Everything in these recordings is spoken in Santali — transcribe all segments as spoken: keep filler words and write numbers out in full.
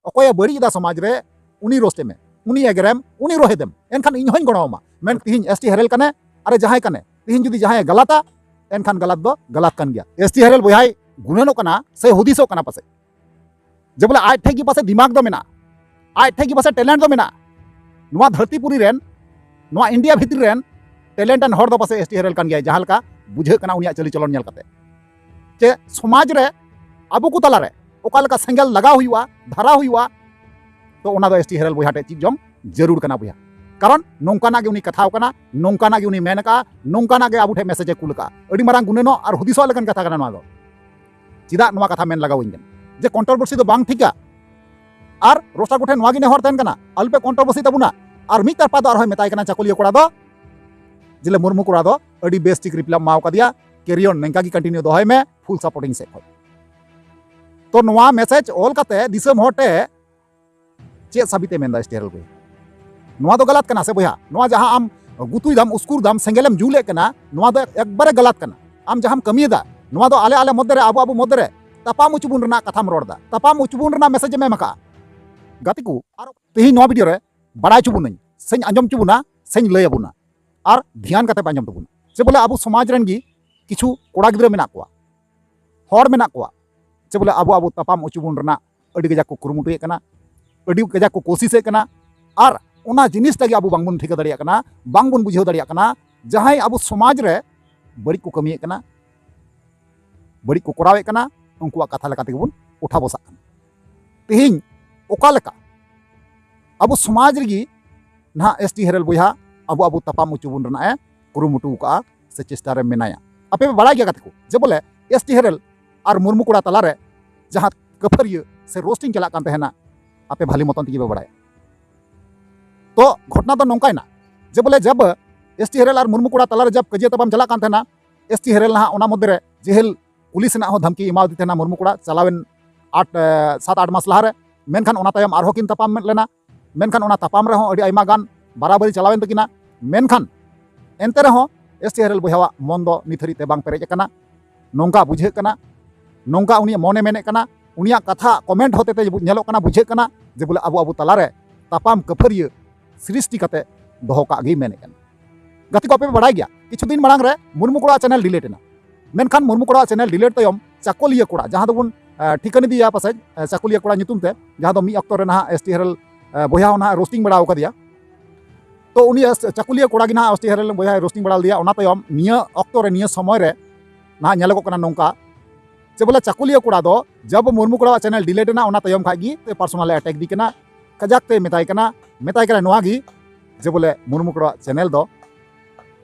ᱚᱠᱚᱭᱮ ᱵᱟᱹᱲᱤᱡ ᱮᱫᱟ ᱥᱚᱢᱟᱡᱽ ᱨᱮ, ᱩᱱᱤ ᱨᱳᱥᱴ ᱮᱢᱮ, ᱩᱱᱤ ᱮᱜᱮᱨᱮᱢ, ᱩᱱᱤ ᱨᱚᱦᱮᱫᱮᱢ, ᱮᱱᱠᱷᱟᱱ ᱤᱧ ᱦᱚᱧ ᱜᱚᱲᱚᱣᱟᱢᱟ᱾ ᱢᱮᱱ ᱛᱤᱦᱤᱧ ᱮᱥ ᱴᱤ ᱦᱮᱨᱮᱞ ᱠᱟᱱᱮ, ᱟᱨᱮ ᱡᱟᱦᱟᱸᱭ ᱠᱟᱱᱮ, ᱛᱤᱦᱤᱧ ᱡᱩᱫᱤ ᱡᱟᱦᱟᱸᱭᱮ ᱜᱟᱞᱟᱛᱟ, ᱮᱱᱠᱷᱟᱱ ᱜᱟᱞᱟᱛ ᱫᱚ ᱜᱟᱞᱟᱛ ᱠᱟᱱ ᱜᱮᱭᱟ᱾ ᱮᱥ ᱴᱤ ᱦᱮᱨᱮᱞ ᱵᱚᱭᱦᱟᱭ ᱜᱩᱱᱟᱹᱱᱚᱜ ᱠᱟᱱᱟ ᱥᱮ ᱦᱩᱫᱤᱥᱚᱜ ᱠᱟᱱᱟ ᱯᱟᱥᱮᱡ, ᱡᱮ ᱵᱚᱞᱮ ᱟᱡ ᱴᱷᱮᱡ ᱜᱮ ᱯᱟᱥᱮᱡ ᱫᱤᱢᱟᱜᱽ ᱫᱚ ᱢᱮᱱᱟᱜᱼᱟ, ᱟᱡ ᱴᱷᱮᱡ ᱜᱮ ᱯᱟᱥᱮᱡ ᱴᱮᱞᱮᱱᱴ ᱫᱚ ᱢᱮᱱᱟᱜᱼᱟ᱾ ᱱᱚᱣᱟ ᱫᱷᱟᱹᱨᱛᱤ ᱯᱩᱨᱤ ᱨᱮᱱ, ᱱᱚᱣᱟ ᱤᱱᱰᱤᱭᱟ ᱵᱷᱤᱛᱨᱤ ᱨᱮᱱ ᱴᱮᱞᱮᱱᱴ ᱟᱱ ᱦᱚᱲ ᱫᱚ ᱯᱟᱥᱮᱡ ᱮᱥ ᱴᱤ ᱦᱮᱨᱮᱞ ᱠᱟᱱ ᱜᱮᱭᱟᱭ, ᱡᱟᱦᱟᱸ ᱞᱮᱠᱟ ᱵᱩᱡᱷᱟᱹᱜ ᱠᱟᱱᱟ ᱩᱱᱤᱭᱟᱜ ᱪᱟᱹᱞᱤ ᱪᱚᱞᱚᱱ ᱧᱮᱞ ᱠᱟᱛᱮ᱾ ᱪᱮ ᱥᱚᱢᱟᱡᱽ ᱨᱮ ᱟᱵᱚ ᱠᱚ ᱛᱟᱞᱟᱨᱮ ᱚᱠᱟ ᱞᱮᱠᱟ ᱥᱮᱸᱜᱮᱞ ᱞᱟᱜᱟᱣ ᱦᱩᱭᱩᱜᱼᱟ, ᱫᱷᱟᱨᱟᱣ ᱦᱩᱭᱩᱜᱼᱟ, ᱛᱚ ᱚᱱᱟ ᱫᱚ ᱮᱥ ᱴᱤ ᱦᱮᱨᱮᱞ ᱵᱚᱭᱦᱟ ᱴᱷᱮᱡ ᱪᱮᱫ ᱡᱚᱝ ᱡᱟᱹᱨᱩᱲ ᱠᱟᱱᱟ ᱵᱚᱭᱦᱟ᱾ ᱠᱟᱨᱚᱱ ᱱᱚᱝᱠᱟᱱᱟᱜ ᱜᱮ ᱩᱱᱤ ᱠᱟᱛᱷᱟᱣ ᱠᱟᱱᱟ, ᱱᱚᱝᱠᱟᱱᱟᱜ ᱜᱮ ᱩᱱᱤ ᱢᱮᱱ ᱟᱠᱟᱜᱼᱟ, ᱱᱚᱝᱠᱟᱱᱟᱜ ᱜᱮ ᱟᱵᱚ ᱴᱷᱮᱡ ᱢᱮᱥᱮᱡᱽ ᱮ ᱠᱩᱞ ᱟᱠᱟᱜᱼᱟ᱾ ᱟᱹᱰᱤ ᱢᱟᱨᱟᱝ ᱜᱩᱱᱟᱹᱱᱚᱜ ᱟᱨ ᱦᱩᱫᱤᱥᱚᱜ ᱞᱮᱠᱟᱱ ᱠᱟᱛᱷᱟ ᱠᱟᱱᱟ ᱱᱚᱣᱟ ᱫᱚ᱾ ᱪᱮᱫᱟᱜ ᱱᱚᱣᱟ ᱠᱟᱛᱷᱟ ᱢᱮᱱ ᱞᱟᱜᱟᱣ ᱤᱧ ᱠᱟᱱᱟ ᱡᱮ ᱠᱚᱱᱴᱨᱳᱵᱷᱟᱨᱥᱤ ᱫᱚ ᱵᱟᱝ ᱴᱷᱤᱠᱟ? ᱟᱨ ᱨᱳᱥᱴᱟᱨ ᱠᱚᱴᱷᱮᱱ ᱱᱚᱣᱟ ᱜᱮ ᱱᱮᱦᱚᱨ ᱛᱟᱦᱮᱱ ᱠᱟᱱᱟ, ᱟᱞᱚᱯᱮ ᱠᱚᱱᱴᱨᱳᱵᱷᱟᱨᱥᱤ ᱛᱟᱵᱚᱱᱟ᱾ ᱟᱨ ᱢᱤᱫ ᱛᱟᱨᱯᱟ ᱫᱚ ᱟᱨᱦᱚᱸᱭ ᱢᱮᱛᱟᱭ ᱠᱟᱱᱟ ᱪᱟᱠᱩᱞᱤᱭᱟᱹ ᱠᱚᱲᱟ ᱫᱚ, ᱡᱮᱞᱮ ᱢᱩᱨᱢᱩ ᱠᱚᱲᱟ ᱫᱚ ᱟᱹᱰᱤ ᱵᱮᱥ ᱴᱷᱤᱠ ᱨᱤᱯᱞᱟᱭ ᱮᱢᱟᱣ ᱠᱟᱫᱮᱭᱟ, ᱠᱮᱨᱤᱭᱚᱱ ᱱᱤᱝᱠᱟ ᱜᱮ ᱠᱚᱱᱴᱤᱱᱤᱭᱩ ᱫᱚᱦᱚᱭ ᱢᱮ, ᱯᱷᱩᱞ ᱥᱟᱯᱳᱨᱴ ᱤᱧ ᱥᱮᱫ ᱠᱷᱚᱱ᱾ ᱛᱚ ᱱᱚᱣᱟ ᱢᱮᱥᱮᱡᱽ ᱚᱞ ᱠᱟᱛᱮ ᱫᱤᱥᱚᱢ ᱦᱚᱲ ᱴᱷᱮᱡ ᱪᱮᱫ ᱥᱟᱵᱤᱛ ᱮ ᱢᱮᱱᱫᱟ ᱮᱥ ᱴᱤ ᱦᱮᱨᱮᱞ ᱵᱚᱭᱦᱟ? ᱱᱚᱣᱟ ᱫᱚ ᱜᱟᱞᱟᱛ ᱠᱟᱱᱟ ᱥᱮ ᱵᱚᱭᱦᱟ? ᱱᱚᱣᱟ ᱡᱟᱦᱟᱸ ᱟᱢ ᱜᱩᱛᱩᱭ ᱫᱟᱢ, ᱩᱥᱠᱩᱨ ᱫᱟᱢ, ᱥᱮᱸᱜᱮᱞ ᱮᱢ ᱡᱩᱞᱮᱫ ᱠᱟᱱᱟ, ᱱᱚᱣᱟ ᱫᱚ ᱮᱠᱵᱟᱨᱮ ᱜᱟᱞᱟᱛ ᱠᱟᱱᱟ᱾ ᱟᱢ ᱡᱟᱦᱟᱸᱢ ᱠᱟᱹᱢᱤᱭᱮᱫᱟ, ᱱᱚᱣᱟ ᱫᱚ ᱟᱞᱮ ᱟᱞᱮ ᱢᱚᱫᱽᱫᱷᱮ ᱨᱮ, ᱟᱵᱚ ᱟᱵᱚ ᱢᱚᱫᱽᱫᱷᱮ ᱨᱮ ᱛᱟᱯᱟᱢ ᱚᱪᱚ ᱵᱚᱱ ᱨᱮᱱᱟᱜ ᱠᱟᱛᱷᱟᱢ ᱨᱚᱲ ᱮᱫᱟ, ᱛᱟᱯᱟᱢ ᱚᱪᱚ ᱵᱚᱱ ᱨᱮᱱᱟᱜ ᱢᱮᱥᱮᱡᱽ ᱮᱢ ᱮᱢ ᱟᱠᱟᱜᱼᱟ᱾ ᱜᱟᱛᱮ ᱠᱚ, ᱟᱨ ᱛᱮᱦᱮᱧ ᱱᱚᱣᱟ ᱵᱷᱤᱰᱤᱭᱳ ᱨᱮ ᱵᱟᱲᱟᱭ ᱦᱚᱪᱚ ᱵᱚᱱᱟᱹᱧ, ᱥᱮᱧ ᱟᱸᱡᱚᱢ ᱦᱚᱪᱚ ᱵᱚᱱᱟ, ᱥᱮᱧ ᱞᱟᱹᱭ ᱟᱵᱚᱱᱟ, ᱟᱨ ᱫᱷᱮᱭᱟᱱ ᱠᱟᱛᱮ ᱯᱮ ᱟᱸᱡᱚᱢ ᱛᱟᱵᱚᱱᱟ᱾ ᱥᱮ ᱵᱚᱞᱮ ᱟᱵᱚ ᱥᱚᱢᱟᱡᱽ ᱨᱮᱱ ᱜᱮ ᱠᱤᱪᱷᱩ ᱠᱚᱲᱟ ᱜᱤᱫᱽᱨᱟᱹ ᱢᱮᱱᱟᱜ ᱠᱚᱣᱟ, ᱦᱚᱲ ᱢᱮᱱᱟᱜ ᱠᱚᱣᱟ, ᱥᱮ ᱵᱚᱞᱮ ᱟᱵᱚ ᱟᱵᱚ ᱛᱟᱯᱟᱢ ᱚᱪᱚ ᱵᱚᱱ ᱨᱮᱱᱟᱜ ᱟᱹᱰᱤ ᱠᱟᱡᱟᱠ ᱠᱚ ᱠᱩᱨᱩᱢᱩᱴᱩᱭᱮᱫ ᱠᱟᱱᱟ, ᱟᱹᱰᱤ ᱠᱟᱡᱟᱠ ᱠᱚ ᱠᱳᱥᱤᱥᱮᱫ ᱠᱟᱱᱟ᱾ ᱟᱨ ᱚᱱᱟ ᱡᱤᱱᱤᱥᱴᱟ ᱜᱮ ᱟᱵᱚ ᱵᱟᱝᱵᱚᱱ ᱴᱷᱤᱠᱟᱹ ᱫᱟᱲᱮᱭᱟᱜ ᱠᱟᱱᱟ, ᱵᱟᱝᱵᱚᱱ ᱵᱩᱡᱷᱟᱹᱣ ᱫᱟᱲᱮᱭᱟᱜ ᱠᱟᱱᱟ, ᱡᱟᱦᱟᱸᱭ ᱟᱵᱚ ᱥᱚᱢᱟᱡᱽ ᱨᱮ ᱵᱟᱹᱲᱤᱡ ᱠᱚ ᱠᱟᱹᱢᱤᱭᱮᱫ ᱠᱟᱱᱟ, ᱵᱟᱹᱲᱤᱡ ᱠᱚ ᱠᱚᱨᱟᱣᱮᱫ ᱠᱟᱱᱟ, ᱩᱱᱠᱩᱣᱟᱜ ᱠᱟᱛᱷᱟ ᱞᱮᱠᱟ ᱛᱮᱜᱮ ᱵᱚᱱ ᱩᱴᱷᱟ ᱵᱚᱥᱟᱜ ᱠᱟᱱᱟ᱾ ᱛᱮᱦᱮᱧ ᱚᱠᱟ ᱞᱮᱠᱟ ᱟᱵᱚ ᱥᱚᱢᱟᱡᱽ ᱨᱮᱜᱮ ᱱᱟᱦᱟᱜ ᱮᱥ ᱴᱤ ᱦᱮᱨᱮᱞ ᱵᱚᱭᱦᱟ ᱟᱵᱚ ᱟᱵᱚ ᱛᱟᱯᱟᱢ ᱚᱪᱚ ᱵᱚᱱ ᱨᱮᱱᱟᱜ ᱮ ᱠᱩᱨᱩᱢᱩᱴᱩ ᱟᱠᱟᱫᱼᱟ ᱥᱮ ᱪᱮᱥᱴᱟ ᱨᱮ ᱢᱮᱱᱟᱭᱟ᱾ ᱟᱯᱮ ᱯᱮ ᱵᱟᱲᱟᱭ ᱜᱮᱭᱟ ᱜᱟᱛᱮ ᱠᱚ, ᱡᱮ ᱵᱚᱞᱮ ᱮᱥ ᱴᱤ ᱦᱮᱨᱮᱞ ᱟᱨ ᱢᱩᱨᱢᱩ ᱠᱚᱲᱟ ᱛᱟᱞᱟᱨᱮ ᱡᱟᱦᱟᱸ ᱠᱟᱹᱯᱷᱟᱹᱨᱤᱭᱟᱹ ᱥᱮ ᱨᱳᱥᱴᱤᱝ ᱪᱟᱞᱟᱜ ᱠᱟᱱ ᱛᱟᱦᱮᱱᱟ, ᱟᱯᱮ ᱵᱷᱟᱞᱤ ᱢᱚᱛᱚᱱ ᱛᱮᱜᱮ ᱯᱮ ᱵᱟᱲᱟᱭᱟ᱾ ᱛᱚ ᱜᱷᱚᱴᱱᱟ ᱫᱚ ᱱᱚᱝᱠᱟᱭᱮᱱᱟ ᱡᱮ ᱵᱚᱞᱮ ᱡᱟᱵ ᱮᱥ ᱴᱤ ᱦᱮᱨᱮᱞ ᱟᱨ ᱢᱩᱨᱢᱩ ᱠᱚᱲᱟ ᱛᱟᱞᱟᱨᱮ ᱡᱟᱵ ᱠᱟᱹᱡᱤᱭᱟᱹ ᱛᱟᱯᱟᱢ ᱪᱟᱞᱟᱜ ᱠᱟᱱ ᱛᱟᱦᱮᱱᱟ, ᱮᱥ ᱴᱤ ᱦᱮᱨᱮᱞ ᱱᱟᱦᱟᱜ ᱚᱱᱟ ᱢᱚᱫᱽᱫᱷᱮ ᱨᱮ ᱡᱮᱦᱮᱞ ᱯᱩᱞᱤᱥ ᱨᱮᱱᱟᱜ ᱦᱚᱸ ᱫᱷᱟᱢᱠᱤ ᱮᱢᱟᱣᱟᱫᱮ ᱛᱟᱦᱮᱱᱟ ᱢᱩᱨᱢᱩ ᱠᱚᱲᱟ ᱪᱟᱞᱟᱣᱮᱱ ᱟᱴ, ᱮ, ᱥᱟᱛ ᱟᱴ ᱢᱟᱥ ᱞᱟᱦᱟᱨᱮ᱾ ᱢᱮᱱᱠᱷᱟᱱ ᱚᱱᱟ ᱛᱟᱭᱚᱢ ᱟᱨᱦᱚᱸ ᱠᱤᱱ ᱛᱟᱯᱟᱢ ᱞᱮᱱᱟ᱾ ᱢᱮᱱᱠᱷᱟᱱ ᱚᱱᱟ ᱛᱟᱯᱟᱢ ᱨᱮᱦᱚᱸ ᱟᱹᱰᱤ ᱟᱭᱢᱟ ᱜᱟᱱ ᱵᱟᱨᱟᱵᱟᱨᱤ ᱪᱟᱞᱟᱣᱮᱱ ᱛᱟᱹᱠᱤᱱᱟ᱾ ᱢᱮᱱᱠᱷᱟᱱ ᱮᱱᱛᱮ ᱨᱮᱦᱚᱸ ᱮᱥ ᱴᱤ ᱦᱮᱨᱮᱞ ᱵᱚᱭᱦᱟᱣᱟᱜ ᱢᱚᱱ ᱫᱚ ᱱᱤᱛ ᱦᱟᱹᱨᱤᱡ ᱛᱮ ᱵᱟᱝ ᱯᱮᱨᱮᱡ ᱟᱠᱟᱱᱟ᱾ ᱱᱚᱝᱠᱟ ᱵᱩᱡᱷᱟᱹᱜ ᱠᱟᱱᱟ, ᱱᱚᱝᱠᱟ ᱩᱱᱤᱭᱟᱜ ᱢᱚᱱᱮ ᱢᱮᱱᱮᱫ ᱠᱟᱱᱟ ᱩᱱᱤᱭᱟᱜ ᱠᱟᱛᱷᱟ ᱠᱚᱢᱮᱱᱴ ᱦᱚᱛᱮᱛᱮ ᱧᱮᱞᱚᱜ ᱠᱟᱱᱟ, ᱵᱩᱡᱷᱟᱹᱜ ᱠᱟᱱᱟ ᱡᱮ ᱵᱚᱞᱮ ᱟᱵᱚ ᱟᱵᱚ ᱛᱟᱞᱟᱨᱮ ᱛᱟᱯᱟᱢ ᱠᱟᱹᱯᱷᱟᱹᱨᱤᱭᱟᱹ ᱥᱨᱤᱥᱴᱤ ᱠᱟᱛᱮ ᱫᱚᱦᱚ ᱠᱟᱜ ᱜᱮᱭ ᱢᱮᱱᱮᱫ ᱠᱟᱱᱟ᱾ ᱜᱟᱛᱮ ᱠᱚ, ᱟᱯᱮ ᱯᱮ ᱵᱟᱲᱟᱭ ᱜᱮᱭᱟ, ᱠᱤᱪᱷᱩ ᱫᱤᱱ ᱢᱟᱲᱟᱝ ᱨᱮ ᱢᱩᱨᱢᱩ ᱠᱚᱲᱟ ᱪᱮᱱᱮᱞ ᱰᱤᱞᱤᱴ ᱮᱱᱟ᱾ ᱢᱮᱱᱠᱷᱟᱱ ᱢᱩᱨᱢᱩ ᱠᱚᱲᱟ ᱪᱮᱱᱮᱞ ᱰᱤᱞᱤᱴ ᱛᱟᱭᱚᱢ ᱪᱟᱠᱚᱞᱤᱭᱟᱹ ᱠᱚᱲᱟ, ᱡᱟᱦᱟᱸ ᱫᱚᱵᱚᱱ ᱴᱷᱤᱠᱟᱹᱱ ᱤᱫᱤᱭᱟ ᱯᱟᱥᱮᱡ ᱪᱟᱠᱚᱞᱤᱭᱟᱹ ᱠᱚᱲᱟ ᱧᱩᱛᱩᱢ ᱛᱮ, ᱡᱟᱦᱟᱸ ᱫᱚ ᱢᱤᱫ ᱚᱠᱛᱚ ᱨᱮ ᱱᱟᱦᱟᱜ ᱮᱥ ᱴᱤ ᱦᱮᱨᱮᱞ ᱵᱚᱭᱦᱟ ᱦᱚᱸ ᱱᱟᱦᱟᱜ ᱨᱳᱥᱴᱤᱝ ᱵᱟᱲᱟ ᱟᱠᱟᱫᱮᱭᱟ᱾ ᱛᱚ ᱩᱱᱤ ᱪᱟᱠᱚᱞᱤᱭᱟᱹ ᱠᱚᱲᱟ ᱜᱮ ᱱᱟᱦᱟᱜ ᱮᱥ ᱴᱤ ᱦᱮᱨᱮᱞ ᱵᱚᱭᱦᱟᱭ ᱨᱳᱥᱴᱤᱝ ᱵᱟᱲᱟ ᱞᱮᱫᱮᱭᱟ᱾ ᱚᱱᱟ ᱛᱟᱭᱚᱢ ᱱᱤᱭᱟᱹ ᱚᱠᱛᱚ ᱨᱮ, ᱱᱤᱭᱟᱹ ᱥᱚᱢᱚᱭ ᱨᱮ ᱱᱟᱦᱟᱜ ᱧᱮᱞᱚᱜᱚᱜ ᱠᱟᱱᱟ ᱱᱚᱝᱠᱟ ᱡᱮ ᱵᱚᱞᱮ ᱪᱟᱠᱚᱞᱤᱭᱟᱹ ᱠᱚᱲᱟ ᱫᱚ ᱡᱟᱵ ᱢᱩᱨᱢᱩ ᱠᱚᱲᱟᱣᱟᱜ ᱪᱮᱱᱮᱞ ᱰᱤᱞᱤᱴ ᱮᱱᱟ, ᱚᱱᱟ ᱛᱟᱭᱚᱢ ᱠᱷᱟᱡ ᱜᱮ ᱯᱟᱨᱥᱚᱱᱟᱞ ᱮ ᱟᱴᱮᱠ ᱫᱤ ᱠᱟᱱᱟ, ᱠᱟᱡᱟᱠ ᱛᱮ ᱢᱮᱛᱟᱭ ᱠᱟᱱᱟ, ᱢᱮᱛᱟᱭ ᱠᱟᱱᱟ ᱱᱚᱣᱟ ᱜᱮ ᱡᱮ ᱵᱚᱞᱮ ᱢᱩᱨᱢᱩ ᱠᱚᱲᱟᱣᱟᱜ ᱪᱮᱱᱮᱞ ᱫᱚ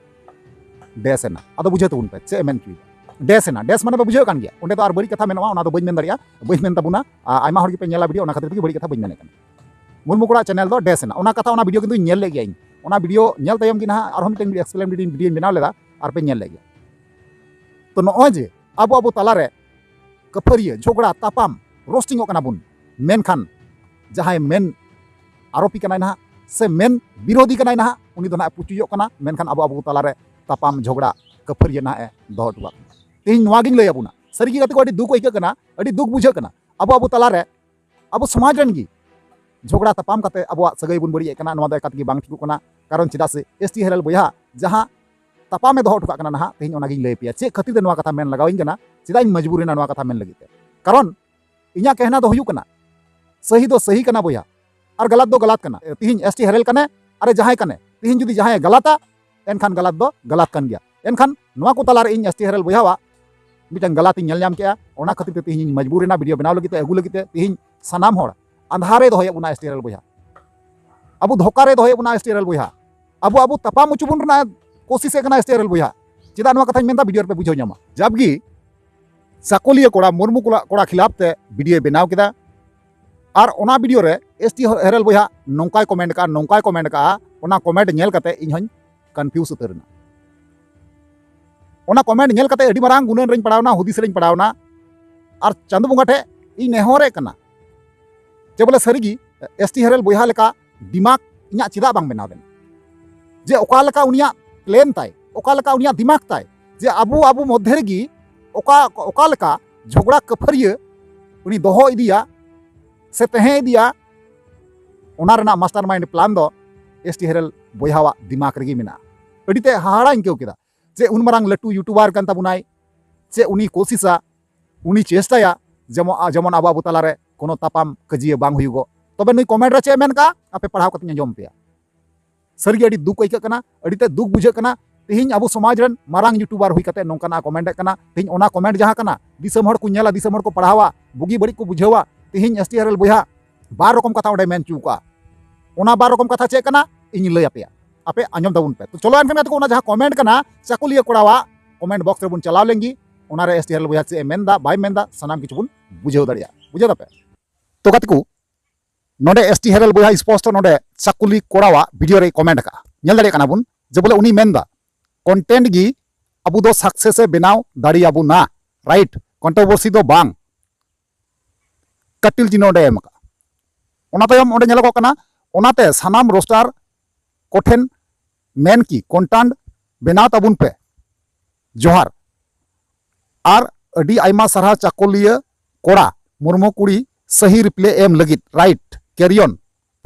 ᱰᱮᱥ ᱮᱱᱟ᱾ ᱟᱫᱚ ᱵᱩᱡᱷᱟᱹᱣ ᱛᱟᱵᱚᱱ ᱯᱮ ᱪᱮᱫ ᱮ ᱢᱮᱱ ᱦᱚᱪᱚᱭᱮᱫᱟ᱾ ᱰᱮᱥ ᱮᱱᱟ, ᱰᱮᱥ ᱢᱟᱱᱮ ᱯᱮ ᱵᱩᱡᱷᱟᱹᱣ ᱠᱟᱱ ᱜᱮᱭᱟ, ᱚᱸᱰᱮ ᱫᱚ ᱟᱨ ᱵᱟᱹᱲᱤᱡ ᱠᱟᱛᱷᱟ ᱢᱮᱱᱚᱜᱼᱟ, ᱚᱱᱟ ᱫᱚ ᱵᱟᱹᱧ ᱢᱮᱱ ᱫᱟᱲᱮᱭᱟᱜᱼᱟ, ᱵᱟᱹᱧ ᱢᱮᱱ ᱛᱟᱵᱚᱱᱟ᱾ ᱟᱭᱢᱟ ᱦᱚᱲ ᱜᱮᱯᱮ ᱧᱮᱞᱟ ᱵᱷᱤᱰᱤᱭᱳ, ᱚᱱᱟ ᱠᱷᱟᱹᱛᱤᱨ ᱛᱮᱜᱮ ᱵᱟᱹᱲᱤᱡ ᱠᱟᱛᱷᱟ ᱵᱟᱹᱧ ᱢᱮᱱᱮᱫ ᱠᱟᱱᱟ᱾ ᱢᱩᱨᱢᱩ ᱠᱚᱲᱟ ᱪᱮᱱᱮᱞ ᱫᱚ ᱰᱮᱥ ᱮᱱᱟ, ᱚᱱᱟ ᱠᱟᱛᱷᱟ, ᱚᱱᱟ ᱵᱷᱤᱰᱤᱭᱳ ᱠᱤᱱᱛᱩ ᱧᱮᱞ ᱞᱮᱫ ᱜᱮᱭᱟ ᱤᱧ᱾ ᱚᱱᱟ ᱵᱷᱤᱰᱤᱭᱳ ᱧᱮᱞ ᱛᱟᱭᱚᱢ ᱜᱮ ᱱᱟᱦᱟᱜ ᱟᱨᱦᱚᱸ ᱢᱤᱫᱴᱮᱱ ᱮᱠᱥᱯᱞᱮᱱ ᱵᱷᱤᱰᱤᱭᱳᱧ ᱵᱮᱱᱟᱣ ᱞᱮᱫᱟ, ᱟᱨ ᱯᱮ ᱧᱮᱞ ᱞᱮᱫ ᱜᱮᱭᱟ᱾ ᱛᱚ ᱱᱚᱜᱼᱚᱭ ᱡᱮ ᱟᱵᱚ ᱟᱵᱚ ᱛᱟᱞᱟᱨᱮ ᱠᱟᱹᱯᱷᱟᱹᱨᱤᱭᱟᱹ, ᱡᱷᱚᱜᱽᱲᱟ, ᱛᱟᱯᱟᱢ, ᱨᱳᱥᱴᱤᱝᱚᱜ ᱠᱟᱱᱟ ᱵᱚᱱ, ᱢᱮᱱᱠᱷᱟᱱ ᱡᱟᱦᱟᱸᱭ ᱢᱮᱱ ᱟᱨᱳᱯᱤ ᱠᱟᱱᱟᱭ ᱱᱟᱦᱟᱜ ᱥᱮ ᱢᱮᱱ ᱵᱤᱨᱳᱫᱷᱤ ᱠᱟᱱᱟᱭ ᱱᱟᱦᱟᱜ, ᱩᱱᱤ ᱫᱚ ᱱᱟᱦᱟᱜ ᱯᱩᱪᱩᱡᱚᱜ ᱠᱟᱱᱟ᱾ ᱢᱮᱱᱠᱷᱟᱱ ᱟᱵᱚ ᱟᱵᱚ ᱛᱟᱞᱟᱨᱮ ᱛᱟᱯᱟᱢ, ᱡᱷᱚᱜᱽᱲᱟ, ᱠᱟᱹᱯᱷᱟᱹᱨᱤᱭᱟᱹ ᱱᱟᱦᱟᱜ ᱮ ᱫᱚᱦᱚ ᱦᱚᱴᱚ ᱠᱟᱜ ᱠᱟᱱᱟ᱾ ᱛᱮᱦᱮᱧ ᱱᱚᱣᱟ ᱜᱤᱧ ᱞᱟᱹᱭ ᱟᱵᱚᱱᱟ, ᱥᱟᱹᱨᱤ ᱜᱮ ᱜᱟᱛᱮ ᱠᱚ, ᱟᱹᱰᱤ ᱫᱩᱠ ᱟᱹᱭᱠᱟᱹᱜ ᱠᱟᱱᱟ, ᱟᱹᱰᱤ ᱫᱩᱠ ᱵᱩᱡᱷᱟᱹᱜ ᱠᱟᱱᱟ᱾ ᱟᱵᱚ ᱟᱵᱚ ᱛᱟᱞᱟᱨᱮ, ᱟᱵᱚ ᱥᱚᱢᱟᱡᱽ ᱨᱮᱱ ᱜᱮ ᱡᱷᱚᱜᱽᱲᱟ ᱛᱟᱯᱟᱢ ᱠᱟᱛᱮ ᱟᱵᱚᱣᱟᱜ ᱥᱟᱹᱜᱟᱹᱭ ᱵᱚᱱ ᱵᱟᱹᱲᱤᱡ ᱮᱫ ᱠᱟᱱᱟ᱾ ᱱᱚᱣᱟ ᱫᱚ ᱮᱠᱟᱞ ᱛᱮᱜᱮ ᱵᱟᱝ ᱴᱷᱤᱠᱚᱜ ᱠᱟᱱᱟ᱾ ᱠᱟᱨᱚᱱ ᱪᱮᱫᱟᱜ ᱥᱮ ᱮᱥ ᱴᱤ ᱦᱮᱨᱮᱞ ᱵᱚᱭᱦᱟ ᱡᱟᱦᱟᱸ ᱛᱟᱯᱟᱢ ᱮ ᱫᱚᱦᱚ ᱦᱚᱴᱚ ᱠᱟᱜ ᱠᱟᱱᱟ ᱱᱟᱦᱟᱜ, ᱛᱮᱦᱮᱧ ᱚᱱᱟᱜᱤᱧ ᱞᱟᱹᱭ ᱟᱯᱮᱭᱟ ᱪᱮᱫ ᱠᱷᱟᱹᱛᱤᱨ ᱛᱮ ᱱᱚᱣᱟ ᱠᱟᱛᱷᱟ ᱢᱮᱱ ᱞᱟᱜᱟᱣᱤᱧ ᱠᱟᱱᱟ, ᱪᱮᱫᱟᱜ ᱤᱧ ᱢᱚᱡᱽᱵᱩᱨ ᱮᱱᱟ ᱱᱚᱣᱟ ᱠᱟᱛᱷᱟ ᱢᱮᱱ ᱞᱟᱹᱜᱤᱫ ᱛᱮ᱾ ᱠᱟᱨᱚᱱ ᱤᱧᱟᱹᱜ ᱠᱮᱦᱱᱟ ᱫᱚ ᱦᱩᱭᱩᱜ ᱠᱟᱱᱟ, ᱥᱟᱹᱦᱤ ᱫᱚ ᱥᱟᱹᱦᱤ ᱠᱟᱱᱟ ᱵᱚᱭᱦᱟ, ᱟᱨ ᱜᱟᱞᱟᱛ ᱫᱚ ᱜᱟᱞᱟᱛ ᱠᱟᱱᱟ᱾ ᱛᱤᱦᱤᱧ ᱮᱥ ᱴᱤ ᱦᱮᱨᱮᱞ ᱠᱟᱱᱮ, ᱟᱨᱮ ᱡᱟᱦᱟᱸᱭ ᱠᱟᱱᱮ, ᱛᱤᱦᱤᱧ ᱡᱩᱫᱤ ᱡᱟᱦᱟᱸᱭ ᱜᱟᱞᱟᱛᱟ, ᱮᱱᱠᱷᱟᱱ ᱜᱟᱞᱟᱛ ᱫᱚ ᱜᱟᱞᱟᱛ ᱠᱟᱱ ᱜᱮᱭᱟ᱾ ᱮᱱᱠᱷᱟᱱ ᱱᱚᱣᱟ ᱠᱚ ᱛᱟᱞᱟᱨᱮ ᱤᱧ ᱮᱥ ᱴᱤ ᱦᱮᱨᱮᱞ ᱵᱚᱭᱦᱟᱣᱟᱜ ᱢᱤᱫᱴᱟᱝ ᱜᱟᱞᱟᱛ ᱤᱧ ᱧᱮᱞ ᱧᱟᱢ ᱠᱮᱜᱼᱟ, ᱚᱱᱟ ᱠᱷᱟᱹᱛᱤᱨ ᱛᱮ ᱛᱤᱦᱤᱧ ᱤᱧ ᱢᱚᱡᱽᱵᱩᱨ ᱮᱱᱟ ᱵᱷᱤᱰᱤᱭᱳ ᱵᱮᱱᱟᱣ ᱞᱟᱹᱜᱤᱫ ᱛᱮ, ᱟᱹᱜᱩ ᱞᱟᱹᱜᱤᱫ ᱛᱮ᱾ ᱛᱤᱦᱤᱧ ᱥᱟᱱᱟᱢ ᱦᱚᱲ ᱟᱸᱫᱷᱟᱨᱮ ᱫᱚᱦᱚᱭᱮᱫ ᱵᱚᱱᱟ ᱮᱥ ᱴᱤ ᱦᱮᱨᱮᱞ ᱵᱚᱭᱦᱟ, ᱟᱵᱚ ᱫᱷᱳᱠᱟ ᱨᱮ ᱫᱚᱦᱚᱭᱮᱫ ᱵᱚᱱᱟ ᱮᱥ ᱴᱤ ᱦᱮᱨᱮᱞ ᱵᱚᱭᱦᱟ, ᱟᱵᱚ ᱟᱵᱚ ᱛᱟᱯᱟᱢ ᱦᱚᱪᱚ ᱵᱚᱱ ᱨᱮᱱᱟᱜ ᱠᱳᱥᱤᱥᱮᱫ ᱠᱟᱱᱟ ᱮᱥ ᱴᱤ ᱦᱮᱨᱮᱞ ᱵᱚᱭᱦᱟ᱾ ᱪᱮᱫᱟᱜ ᱱᱚᱣᱟ ᱠᱟᱛᱷᱟᱧ ᱢᱮᱱᱫᱟ, ᱵᱷᱤᱰᱤᱭᱳ ᱨᱮᱯᱮ ᱵᱩᱡᱷᱟᱹᱣ ᱧᱟᱢᱟ᱾ ᱡᱟᱵᱜᱤ ᱪᱟᱠᱚᱞᱤᱭᱟᱹ ᱠᱚᱲᱟ, ᱢᱩᱨᱢᱩ ᱠᱚᱲᱟ, ᱠᱚᱲᱟ ᱠᱷᱤᱞᱟᱯ ᱛᱮ ᱵᱷᱤᱰᱤᱭᱳ ᱵᱮᱱᱟᱣ ᱠᱮᱫᱟ, ᱟᱨ ᱚᱱᱟ ᱵᱷᱤᱰᱤᱭᱳ ᱨᱮ ᱮᱥ ᱴᱤ ᱦᱮᱨᱮᱞ ᱵᱚᱭᱦᱟ ᱱᱚᱝᱠᱟᱭ ᱠᱚᱢᱮᱱᱴ ᱠᱟᱜᱼᱟ, ᱱᱚᱝᱠᱟᱭ ᱠᱚᱢᱮᱱᱴ ᱠᱟᱜᱼᱟ, ᱚᱱᱟ ᱠᱚᱢᱮᱱᱴ ᱧᱮᱞ ᱠᱟᱛᱮ ᱤᱧ ᱦᱚᱧ ᱠᱚᱱᱯᱷᱤᱭᱩᱡᱽ ᱩᱛᱟᱹᱨ ᱮᱱᱟ᱾ ᱚᱱᱟ ᱠᱚᱢᱮᱱᱴ ᱧᱮᱞ ᱠᱟᱛᱮ ᱟᱹᱰᱤ ᱢᱟᱨᱟᱝ ᱜᱩᱱᱟᱹᱱ ᱨᱮᱧ ᱯᱟᱲᱟᱣᱱᱟ, ᱦᱩᱫᱤᱥ ᱨᱮᱧ ᱯᱟᱲᱟᱣᱱᱟ, ᱟᱨ ᱪᱟᱸᱫᱚ ᱵᱚᱸᱜᱟ ᱴᱷᱮᱡ ᱤᱧ ᱱᱮᱦᱚᱨᱮᱫ ᱠᱟᱱᱟ ᱡᱮ ᱵᱚᱞᱮ ᱥᱟᱹᱨᱤᱜᱮ ᱮᱥ ᱴᱤ ᱦᱮᱨᱮᱞ ᱵᱚᱭᱦᱟ ᱞᱮᱠᱟ ᱫᱤᱢᱟᱜᱽ ᱤᱧᱟᱹᱜ ᱪᱮᱫᱟᱜ ᱵᱟᱝ ᱵᱮᱱᱟᱣ ᱞᱮᱱᱟ, ᱡᱮ ᱚᱠᱟ ᱞᱮᱠᱟ ᱩᱱᱤᱭᱟᱜ ᱯᱞᱮᱱ ᱛᱟᱭ, ᱚᱠᱟ ᱞᱮᱠᱟ ᱩᱱᱤᱭᱟᱜ ᱫᱤᱢᱟᱜᱽ ᱛᱟᱭ, ᱡᱮ ᱟᱵᱚ ᱟᱵᱚ ᱢᱚᱫᱽᱫᱷᱮ ᱨᱮᱜᱮ ᱚᱠᱟ, ᱚᱠᱟ ᱞᱮᱠᱟ ᱡᱷᱚᱜᱽᱲᱟ ᱠᱟᱹᱯᱷᱟᱹᱨᱤᱭᱟᱹ ᱩᱱᱤ ᱫᱚᱦᱚ ᱤᱫᱤᱭᱟ ᱥᱮ ᱛᱟᱦᱮᱸ ᱤᱫᱤᱭᱟ, ᱚᱱᱟ ᱨᱮᱱᱟᱜ ᱢᱟᱥᱴᱟᱨ ᱢᱟᱭᱤᱱᱰ ᱯᱞᱟᱱ ᱫᱚ ᱮᱥ ᱴᱤ ᱦᱮᱨᱮᱞ ᱵᱚᱭᱦᱟᱣᱟᱜ ᱫᱤᱢᱟᱜᱽ ᱨᱮᱜᱮ ᱢᱮᱱᱟᱜᱼᱟ᱾ ᱟᱹᱰᱤ ᱛᱮ ᱦᱟᱦᱟᱲᱟᱧ ᱟᱹᱭᱠᱟᱹᱣ ᱠᱮᱫᱟ ᱡᱮ ᱩᱱ ᱢᱟᱨᱟᱝ ᱞᱟᱹᱴᱩ ᱭᱩᱴᱩᱵᱟᱨ ᱠᱟᱱ ᱛᱟᱵᱚᱱᱟᱭ, ᱪᱮ ᱩᱱᱤ ᱠᱳᱥᱤᱥᱟ, ᱩᱱᱤ ᱪᱮᱥᱴᱟᱭᱟ ᱡᱮᱢᱚᱱ, ᱡᱮᱢᱚᱱ ᱟᱵᱚ ᱟᱵᱚ ᱛᱟᱞᱟᱨᱮ ᱠᱳᱱᱳ ᱛᱟᱯᱟᱢ ᱠᱟᱹᱡᱤᱭᱟᱹ ᱵᱟᱝ ᱦᱩᱭᱩᱜᱚᱜ᱾ ᱛᱚᱵᱮ ᱱᱩᱭ ᱠᱚᱢᱮᱱᱴ ᱨᱮ ᱪᱮᱫ ᱮ ᱢᱮᱱ ᱠᱟᱜᱼᱟ, ᱟᱯᱮ ᱯᱟᱲᱦᱟᱣ ᱠᱟᱛᱮ ᱤᱧ ᱟᱸᱡᱚᱢ ᱯᱮᱭᱟ᱾ ᱥᱟᱹᱨᱤᱜᱮ ᱟᱹᱰᱤ ᱫᱩᱠ ᱟᱹᱭᱠᱟᱹᱜ ᱠᱟᱱᱟ, ᱟᱹᱰᱤ ᱛᱮ ᱫᱩᱠ ᱵᱩᱡᱷᱟᱹᱜ ᱠᱟᱱᱟ᱾ ᱛᱮᱦᱮᱧ ᱟᱵᱚ ᱥᱚᱢᱟᱡᱽ ᱨᱮᱱ ᱢᱟᱨᱟᱝ ᱭᱩᱴᱩᱵᱟᱨ ᱦᱩᱭ ᱠᱟᱛᱮ ᱱᱚᱝᱠᱟᱱᱟᱜ ᱠᱚᱢᱮᱱᱴ ᱮᱫ ᱠᱟᱱᱟ᱾ ᱛᱮᱦᱮᱧ ᱚᱱᱟ ᱠᱚᱢᱮᱱᱴ ᱡᱟᱦᱟᱸ ᱠᱟᱱᱟ, ᱫᱤᱥᱚᱢ ᱦᱚᱲ ᱠᱚ ᱧᱮᱞᱟ, ᱫᱤᱥᱚᱢ ᱦᱚᱲ ᱠᱚ ᱯᱟᱲᱦᱟᱣᱟ, ᱵᱩᱜᱤ ᱵᱟᱹᱲᱤᱡ ᱠᱚ ᱵᱩᱡᱷᱟᱹᱣᱟ᱾ ᱛᱮᱦᱮᱧ ᱮᱥ ᱴᱤ ᱦᱮᱨᱮᱞ ᱵᱚᱭᱦᱟ ᱵᱟᱨ ᱨᱚᱠᱚᱢ ᱠᱟᱛᱷᱟ ᱚᱸᱰᱮ ᱢᱮᱱ ᱦᱚᱪᱚ ᱠᱟᱜᱼᱟ᱾ ᱚᱱᱟ ᱵᱟᱨ ᱨᱚᱠᱚᱢ ᱠᱟᱛᱷᱟ ᱪᱮᱫ ᱠᱟᱱᱟ, ᱤᱧ ᱞᱟᱹᱭ ᱟᱯᱮᱭᱟ, ᱟᱯᱮ ᱟᱸᱡᱚᱢ ᱛᱟᱵᱚᱱ ᱯᱮ᱾ ᱛᱚ ᱪᱚᱞᱚ ᱮᱱᱠᱷᱟᱱ ᱜᱟᱛᱮ ᱠᱚ, ᱚᱱᱟ ᱡᱟᱦᱟᱸ ᱠᱚᱢᱮᱱᱴ ᱠᱟᱱᱟ ᱪᱟᱠᱩᱞᱤᱭᱟᱹ ᱠᱚᱲᱟᱣᱟᱜ, ᱠᱚᱢᱮᱱᱴ ᱵᱚᱠᱥ ᱨᱮᱵᱚᱱ ᱪᱟᱞᱟᱣ ᱞᱮᱱ ᱜᱮ, ᱚᱱᱟᱨᱮ ᱮᱥ ᱴᱤ ᱦᱮᱨᱮᱞ ᱵᱚᱭᱦᱟ ᱪᱮᱫ ᱮ ᱢᱮᱱᱫᱟ ᱵᱟᱭ ᱢᱮᱱᱫᱟ, ᱥᱟᱱᱟᱢ ᱠᱤᱪᱷᱩ ᱵᱚᱱ ᱵᱩᱡᱷᱟᱹᱣ ᱫᱟᱲᱮᱭᱟᱜᱼᱟ᱾ ᱵᱩᱡᱷᱟᱹᱣ ᱫᱟᱯᱮ? ᱛᱚ ᱜᱟᱛᱮ ᱠᱚ, ᱱᱚᱰᱮ ᱮᱥ ᱴᱤ ᱦᱮᱨᱮᱞ ᱵᱚᱭᱦᱟ ᱥᱯᱚᱥᱴᱚ ᱱᱚᱰᱮ ᱪᱟᱠᱩᱞᱤ ᱠᱚᱲᱟᱣᱟᱜ ᱵᱷᱤᱰᱤᱭᱳ ᱨᱮᱭ ᱠᱚᱢᱮᱱᱴ ᱟᱠᱟᱜᱼᱟ᱾ ᱧᱮᱞ ᱫᱟᱲᱮᱭᱟᱜ ᱠᱟᱱᱟ ᱵᱚᱱ ᱡᱮ ᱵᱚᱞᱮ ᱩᱱᱤ ᱢᱮᱱᱫᱟ, ᱠᱚᱱᱴᱮᱱᱴ ᱜᱮ ᱟᱵᱚ ᱫᱚ ᱥᱟᱠᱥᱮᱥ ᱮ ᱵᱮᱱᱟᱣ ᱫᱟᱲᱮᱭᱟᱵᱚᱱᱟ, ᱨᱟᱭᱤᱴ? ᱠᱚᱱᱴᱨᱳᱵᱷᱟᱨᱥᱤ ᱫᱚ ᱵᱟᱝ᱾ ᱠᱟᱹᱴᱤᱞ ᱪᱤᱱᱦᱟᱹ ᱚᱸᱰᱮ ᱮᱢ ᱟᱠᱟᱜᱼᱟ᱾ ᱚᱱᱟ ᱛᱟᱭᱚᱢ ᱚᱸᱰᱮ ᱧᱮᱞᱚᱜᱚᱜ ᱠᱟᱱᱟ, ᱚᱱᱟᱛᱮ ᱥᱟᱱᱟᱢ ᱨᱳᱥᱴᱟᱨ ᱠᱚᱴᱷᱮᱱ ᱢᱮᱱ ᱠᱤ ᱠᱚᱱᱴᱮᱱᱴ ᱵᱮᱱᱟᱣ ᱛᱟᱵᱚᱱ ᱯᱮ᱾ ᱡᱚᱦᱟᱨ᱾ ᱟᱨ ᱟᱹᱰᱤ ᱟᱭᱢᱟ ᱥᱟᱨᱦᱟᱣ ᱪᱟᱠᱚᱞᱤᱭᱟᱹ ᱠᱚᱲᱟ, ᱢᱩᱨᱢᱩ ᱠᱩᱲᱤ ᱥᱟᱹᱦᱤ ᱨᱤᱯᱞᱟᱭ ᱮᱢ ᱞᱟᱹᱜᱤᱫ, ᱨᱟᱭᱤᱴ, ᱠᱮᱨᱤᱭᱚᱱ,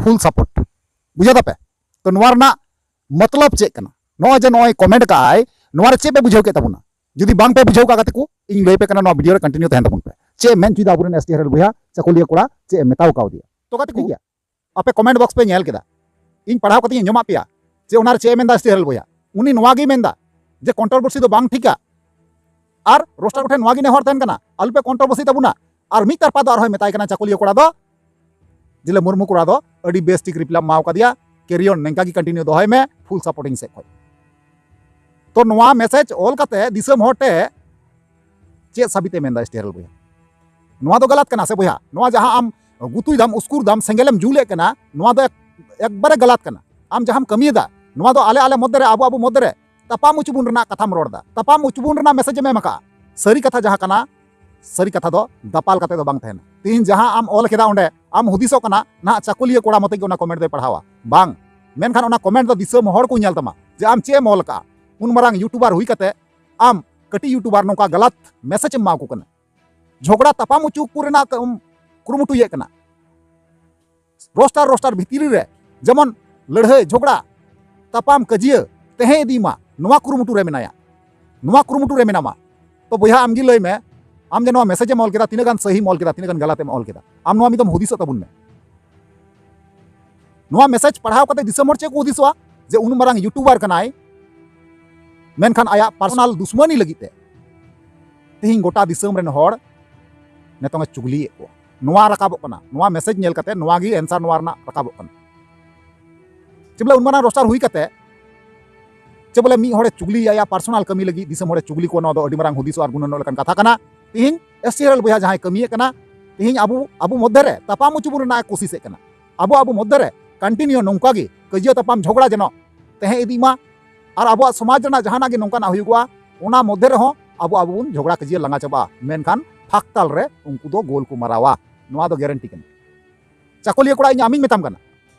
ᱯᱷᱩᱞ ᱥᱟᱯᱳᱨᱴ᱾ ᱵᱩᱡᱷᱟᱹᱣ ᱫᱟᱯᱮ? ᱛᱚ ᱱᱚᱣᱟ ᱨᱮᱱᱟᱜ ᱢᱚᱛᱞᱚᱵ ᱪᱮᱫ ᱠᱟᱱᱟ? ᱱᱚᱜᱼᱚᱭ ᱡᱮ ᱱᱚᱜᱼᱚᱭ ᱠᱚᱢᱮᱱᱴ ᱠᱟᱜᱼᱟᱭ, ᱱᱚᱣᱟ ᱨᱮ ᱪᱮᱫ ᱯᱮ ᱵᱩᱡᱷᱟᱹᱣ ᱠᱮᱫ ᱛᱟᱵᱚᱱᱟ? ᱡᱩᱫᱤ ᱵᱟᱝ ᱯᱮ ᱵᱩᱡᱷᱟᱹᱣ ᱠᱟᱜ ᱜᱟᱛᱮ ᱠᱚ, ᱤᱧ ᱞᱟᱹᱭ ᱯᱮ ᱠᱟᱱᱟ, ᱱᱚᱣᱟ ᱵᱷᱤᱰᱤᱭᱳ ᱨᱮ ᱠᱚᱱᱴᱤᱱᱤᱭᱩ ᱛᱟᱦᱮᱱ ᱛᱟᱵᱚᱱ ᱯᱮ᱾ ᱪᱮᱫ ᱮ ᱢᱮᱱ ᱦᱚᱪᱚᱭᱮᱫᱟ ᱟᱵᱚᱨᱮᱱ ᱮᱥ ᱴᱤ ᱦᱮᱨᱮᱞ ᱵᱚᱭᱦᱟ, ᱪᱟᱠᱚᱞᱤᱭᱟᱹ ᱠᱚᱲᱟ ᱪᱮᱫ ᱮ ᱢᱮᱛᱟᱣ ᱠᱟᱣᱫᱮᱭᱟ? ᱛᱚ ᱜᱟᱛᱮ ᱠᱚ, ᱴᱷᱤᱠ ᱜᱮᱭᱟ, ᱟᱯᱮ ᱠᱚᱢᱮᱱᱴ ᱵᱚᱠᱥ ᱯᱮ ᱧᱮᱞ ᱠᱮᱫᱟ, ᱤᱧ ᱯᱟᱲᱦᱟᱣ ᱠᱟᱛᱮ ᱤᱧ ᱟᱸᱡᱚᱢᱟᱫ ᱯᱮᱭᱟ ᱡᱮ ᱚᱱᱟ ᱨᱮ ᱪᱮᱫ ᱮ ᱢᱮᱱᱫᱟ ᱮᱥ ᱴᱤ ᱦᱮᱨᱮᱞ ᱵᱚᱭᱦᱟ᱾ ᱩᱱᱤ ᱱᱚᱣᱟ ᱜᱮᱭ ᱢᱮᱱᱫᱟ ᱡᱮ ᱠᱚᱱᱴᱨᱳᱵᱷᱟᱨᱥᱤ ᱫᱚ ᱵᱟᱝ ᱴᱷᱤᱠᱟ᱾ ᱟᱨ ᱨᱳᱥᱴᱟᱨ ᱠᱚᱴᱷᱮᱱ ᱱᱚᱣᱟ ᱜᱮ ᱱᱮᱦᱚᱨ ᱛᱟᱦᱮᱱ ᱠᱟᱱᱟ, ᱟᱞᱚ ᱯᱮ ᱠᱚᱱᱴᱨᱳᱵᱷᱟᱨᱥᱤ ᱛᱟᱵᱚᱱᱟ᱾ ᱟᱨ ᱢᱤᱫ ᱛᱟᱨᱯᱟ ᱫᱚ ᱟᱨᱦᱚᱸᱭ ᱢᱮᱛᱟᱭ ᱠᱟᱱᱟ ᱪᱟᱠᱚᱞᱤᱭᱟᱹ ᱠᱚᱲᱟ ᱫᱚ, ᱡᱮᱞᱮ ᱢᱩᱨᱢᱩ ᱠᱚᱲᱟ ᱫᱚ ᱟᱹᱰᱤ ᱵᱮᱥ ᱴᱷᱤᱠ ᱨᱤᱯᱞᱟᱭ ᱮᱢᱟᱣ ᱠᱟᱫᱮᱭᱟ, ᱠᱮᱨᱤᱭᱚᱱ, ᱱᱤᱝᱠᱟ ᱜᱮ ᱠᱚᱱᱴᱤᱱᱤᱭᱩ ᱫᱚᱦᱚᱭ ᱢᱮ, ᱯᱷᱩᱞ ᱥᱟᱯᱳᱨᱴ ᱤᱧ ᱥᱮᱫ ᱠᱷᱚᱱ᱾ ᱛᱚ ᱱᱚᱣᱟ ᱢᱮᱥᱮᱡᱽ ᱚᱞ ᱠᱟᱛᱮ ᱫᱤᱥᱚᱢ ᱦᱚᱲ ᱴᱷᱮᱱ ᱪᱮᱫ ᱥᱟᱵᱤᱛ ᱮ ᱢᱮᱱᱫᱟ ᱮᱥ ᱴᱤ ᱦᱮᱨᱮᱞ ᱵᱚᱭᱦᱟ? ᱱᱚᱣᱟ ᱫᱚ ᱜᱟᱞᱟᱛ ᱠᱟᱱᱟ ᱥᱮ ᱵᱚᱭᱦᱟ? ᱱᱚᱣᱟ ᱡᱟᱦᱟᱸ ᱟᱢ ᱜᱩᱛᱩᱭ ᱫᱟᱢ, ᱩᱥᱠᱩᱨ ᱫᱟᱢ, ᱥᱮᱸᱜᱮᱞ ᱮᱢ ᱡᱩᱞᱮᱫ ᱠᱟᱱᱟ, ᱱᱚᱣᱟ ᱫᱚ ᱮᱠ-, ᱮᱠᱵᱟᱨᱮ ᱜᱟᱞᱟᱛ ᱠᱟᱱᱟ᱾ ᱟᱢ ᱡᱟᱦᱟᱸᱢ ᱠᱟᱹᱢᱤᱭᱮᱫᱟ, ᱱᱚᱣᱟ ᱫᱚ ᱟᱞᱮ ᱟᱞᱮ ᱢᱚᱫᱽᱫᱷᱮ ᱨᱮ, ᱟᱵᱚ ᱟᱵᱚ ᱢᱚᱫᱽᱫᱷᱮ ᱨᱮ ᱛᱟᱯᱟᱢ ᱩᱪᱩᱵᱩᱱ ᱨᱮᱱᱟᱜ ᱠᱟᱛᱷᱟᱢ ᱨᱚᱲ ᱮᱫᱟ, ᱛᱟᱯᱟᱢ ᱩᱪᱩᱵᱩᱱ ᱨᱮᱱᱟᱜ ᱢᱮᱥᱮᱡᱽ ᱮᱢ ᱮᱢ ᱟᱠᱟᱫᱼᱟ᱾ ᱥᱟᱹᱨᱤ ᱠᱟᱛᱷᱟ ᱡᱟᱦᱟᱸ ᱠᱟᱱᱟ, ᱥᱟᱹᱨᱤ ᱠᱟᱛᱷᱟ ᱫᱚ ᱫᱟᱯᱟᱞ ᱠᱟᱛᱮ ᱫᱚ ᱵᱟᱝ ᱛᱟᱦᱮᱱᱟ᱾ ᱛᱮᱦᱮᱧ ᱡᱟᱦᱟᱸ ᱟᱢ ᱚᱞ ᱠᱮᱫᱟ, ᱚᱸᱰᱮ ᱟᱢ ᱦᱩᱫᱤᱥᱚᱜ ᱠᱟᱱᱟ ᱱᱟᱦᱟᱜ ᱪᱟᱹᱠᱩᱞᱤᱭᱟᱹ ᱠᱚᱲᱟ ᱢᱚᱛᱚ ᱜᱮ ᱚᱱᱟ ᱠᱚᱢᱮᱱᱴ ᱫᱚᱭ ᱯᱟᱲᱦᱟᱣᱟ᱾ ᱵᱟᱝ, ᱢᱮᱱᱠᱷᱟᱱ ᱚᱱᱟ ᱠᱚᱢᱮᱱᱴ ᱫᱚ ᱫᱤᱥᱚᱢ ᱦᱚᱲ ᱠᱚ ᱧᱮᱞ ᱛᱟᱢᱟ ᱡᱮ ᱟᱢ ᱪᱮᱫ ᱮᱢ ᱚᱞ ᱠᱟᱜᱼᱟ᱾ ᱩᱱ ᱢᱟᱨᱟᱝ ᱭᱩᱴᱩᱵᱟᱨ ᱦᱩᱭ ᱠᱟᱛᱮ ᱟᱢ ᱠᱟᱹᱴᱤᱡ ᱭᱩᱴᱩᱵᱟᱨ ᱱᱚᱝᱠᱟ ᱜᱟᱞᱟᱛ ᱢᱮᱥᱮᱡᱽ ᱮᱢ ᱮᱢᱟ ᱠᱚ ᱠᱟᱱᱟ᱾ ᱡᱷᱚᱜᱽᱲᱟ ᱛᱟᱯᱟᱢ ᱚᱪᱚ ᱠᱚ ᱨᱮᱱᱟᱜ ᱠᱩᱨᱩᱢᱩᱴᱩᱭᱮᱫ ᱠᱟᱱᱟ᱾ ᱨᱳᱥᱴᱟᱨ ᱨᱳᱥᱴᱟᱨ ᱵᱷᱤᱛᱤᱨ ᱨᱮ ᱡᱮᱢᱚᱱ ᱞᱟᱹᱲᱦᱟᱹᱭ, ᱡᱷᱚᱜᱽᱲᱟ, ᱛᱟᱯᱟᱢ, ᱠᱟᱹᱡᱤᱭᱟᱹ ᱛᱟᱦᱮᱸ ᱤᱫᱤᱜ ᱢᱟ, ᱱᱚᱣᱟ ᱠᱩᱨᱩᱢᱩᱴᱩ ᱨᱮ ᱢᱮᱱᱟᱭᱟ, ᱱᱚᱣᱟ ᱠᱩᱨᱩᱢᱩᱴᱩ ᱨᱮ ᱢᱮᱱᱟᱢᱟ᱾ ᱛᱚ ᱵᱚᱭᱦᱟ, ᱟᱢ ᱜᱮ ᱞᱟᱹᱭ ᱢᱮ, ᱟᱢ ᱡᱮ ᱱᱚᱣᱟ ᱢᱮᱥᱮᱡᱽ ᱮᱢ ᱚᱞ ᱠᱮᱫᱟ, ᱛᱤᱱᱟᱹᱜ ᱜᱟᱱ ᱥᱟᱹᱦᱤᱢ ᱚᱞ ᱠᱮᱫᱟ, ᱛᱤᱱᱟᱹᱜ ᱜᱟᱱ ᱜᱟᱞᱟᱛ ᱮᱢ ᱚᱞ ᱠᱮᱫᱟ, ᱟᱢ ᱱᱚᱣᱟ ᱢᱤᱫ ᱫᱚᱢ ᱦᱩᱫᱤᱥᱚᱜ ᱛᱟᱵᱚᱱ ᱢᱮ᱾ ᱱᱚᱣᱟ ᱢᱮᱥᱮᱡᱽ ᱯᱟᱲᱦᱟᱣ ᱠᱟᱛᱮ ᱫᱤᱥᱚᱢ ᱦᱚᱲ ᱪᱮᱫ ᱠᱚ ᱦᱩᱫᱤᱥᱚᱜᱼᱟ? ᱡᱮ ᱩᱱ ᱢᱟᱨᱟᱝ YouTuber ᱠᱟᱱᱟᱭ, ᱢᱮᱱᱠᱷᱟᱱ ᱟᱭᱟᱜ ᱯᱟᱨᱥᱚᱱᱟᱞ ᱫᱩᱥᱢᱟᱹᱱᱤ ᱞᱟᱹᱜᱤᱫ ᱛᱮ ᱛᱮᱦᱮᱧ ᱜᱚᱴᱟ ᱫᱤᱥᱚᱢ ᱨᱮᱱ ᱦᱚᱲ ᱱᱤᱛᱚᱝ ᱮ ᱪᱩᱜᱽᱞᱤᱭᱮᱫ ᱠᱚᱣᱟ᱾ ᱱᱚᱣᱟ ᱨᱟᱠᱟᱵᱚᱜ ᱠᱟᱱᱟ, ᱱᱚᱣᱟ ᱢᱮᱥᱮᱡᱽ ᱧᱮᱞ ᱠᱟᱛᱮ ᱱᱚᱣᱟ ᱜᱮ ᱮᱱᱥᱟᱨ ᱱᱚᱣᱟ ᱨᱮᱱᱟᱜ ᱨᱟᱠᱟᱵᱚᱜ ᱠᱟᱱᱟ᱾ ᱪᱮ ᱵᱚᱞᱮ ᱩᱱ ᱢᱟᱨᱟᱝ ᱨᱳᱥᱴᱟᱨ ᱦᱩᱭ ᱠᱟᱛᱮ ᱪᱮ ᱵᱚᱞᱮ ᱢᱤᱫ ᱦᱚᱲᱮ ᱪᱩᱜᱽᱞᱤᱭᱟᱭᱟ ᱯᱟᱨᱥᱚᱱᱟᱞ ᱠᱟᱹᱢᱤ ᱞᱟᱹᱜᱤᱫ, ᱫᱤᱥᱚᱢ ᱦᱚᱲᱮ ᱪᱩᱜᱽᱞᱤ ᱠᱚᱣᱟ, ᱱᱚᱣᱟ ᱫᱚ ᱟᱹᱰᱤ ᱢᱟᱨᱟᱝ ᱦᱩᱫᱤᱥᱚᱜ ᱟᱨ ᱜᱩᱱᱟᱹᱱᱚᱜ ᱞᱮᱠᱟᱱ ᱠᱟᱛᱷᱟ ᱠᱟᱱᱟ᱾ ᱛᱮᱦᱮᱧ ST RL ᱵᱚᱭᱦᱟ ᱡᱟᱦᱟᱸᱭ ᱠᱟᱹᱢᱤᱭᱮᱫ ᱠᱟᱱᱟ, ᱛᱮᱦᱮᱧ ᱟᱵᱚ, ᱟᱵᱚ ᱢᱚᱫᱽᱫᱷᱮ ᱨᱮ ᱛᱟᱯᱟᱢ ᱚᱪᱚ ᱵᱚᱱ ᱨᱮᱱᱟᱜ ᱮ ᱠᱳᱥᱤᱥᱮᱫ ᱠᱟᱱᱟ᱾ ᱟᱵᱚ, ᱟᱵᱚ ᱢᱚᱫᱽᱫᱷᱮ ᱨᱮ ᱠᱚᱱᱴᱤᱱᱤᱭᱩ ᱱᱚᱝᱠᱟ ᱜᱮ ᱠᱟᱹᱡᱤᱭᱟᱹ ᱛᱟᱯᱟᱢ ᱡᱷᱚᱜᱽᱲᱟ ᱡᱮᱱᱚ ᱛᱟᱦᱮᱸ ᱤᱫᱤᱜ ᱢᱟ, ᱟᱨ ᱟᱵᱚᱣᱟᱜ ᱥᱚᱢᱟᱡᱽ ᱨᱮᱱᱟᱜ ᱡᱟᱦᱟᱱᱟᱜ ᱜᱮ ᱱᱚᱝᱠᱟᱱᱟᱜ ᱦᱩᱭᱩᱜᱚᱜᱼᱟ, ᱚᱱᱟ ᱢᱚᱫᱽᱫᱷᱮ ᱨᱮᱦᱚᱸ ᱟᱵᱚ, ᱟᱵᱚ ᱵᱚᱱ ᱡᱷᱚᱜᱽᱲᱟ ᱠᱟᱹᱡᱤᱭᱟᱹ ᱞᱟᱸᱜᱟ ᱪᱟᱵᱟᱜᱼᱟ, ᱢᱮᱱᱠᱷᱟᱱ ᱯᱷᱟᱠᱛᱟᱞ ᱨᱮ ᱩᱱᱠᱩ ᱫᱚ ᱜᱳᱞ ᱠᱚ ᱢᱟᱨᱟᱣᱟ᱾ ᱱᱚᱣᱟ ᱫᱚ ᱜᱮᱨᱮᱱᱴᱤ ᱠᱟᱱᱟ᱾ ᱪᱟᱠᱚᱞᱤᱭᱟᱹ ᱠᱚᱲᱟ, ᱤᱧ ᱟᱢᱤᱧ ᱢᱮᱛᱟᱢ ᱠᱟᱱᱟ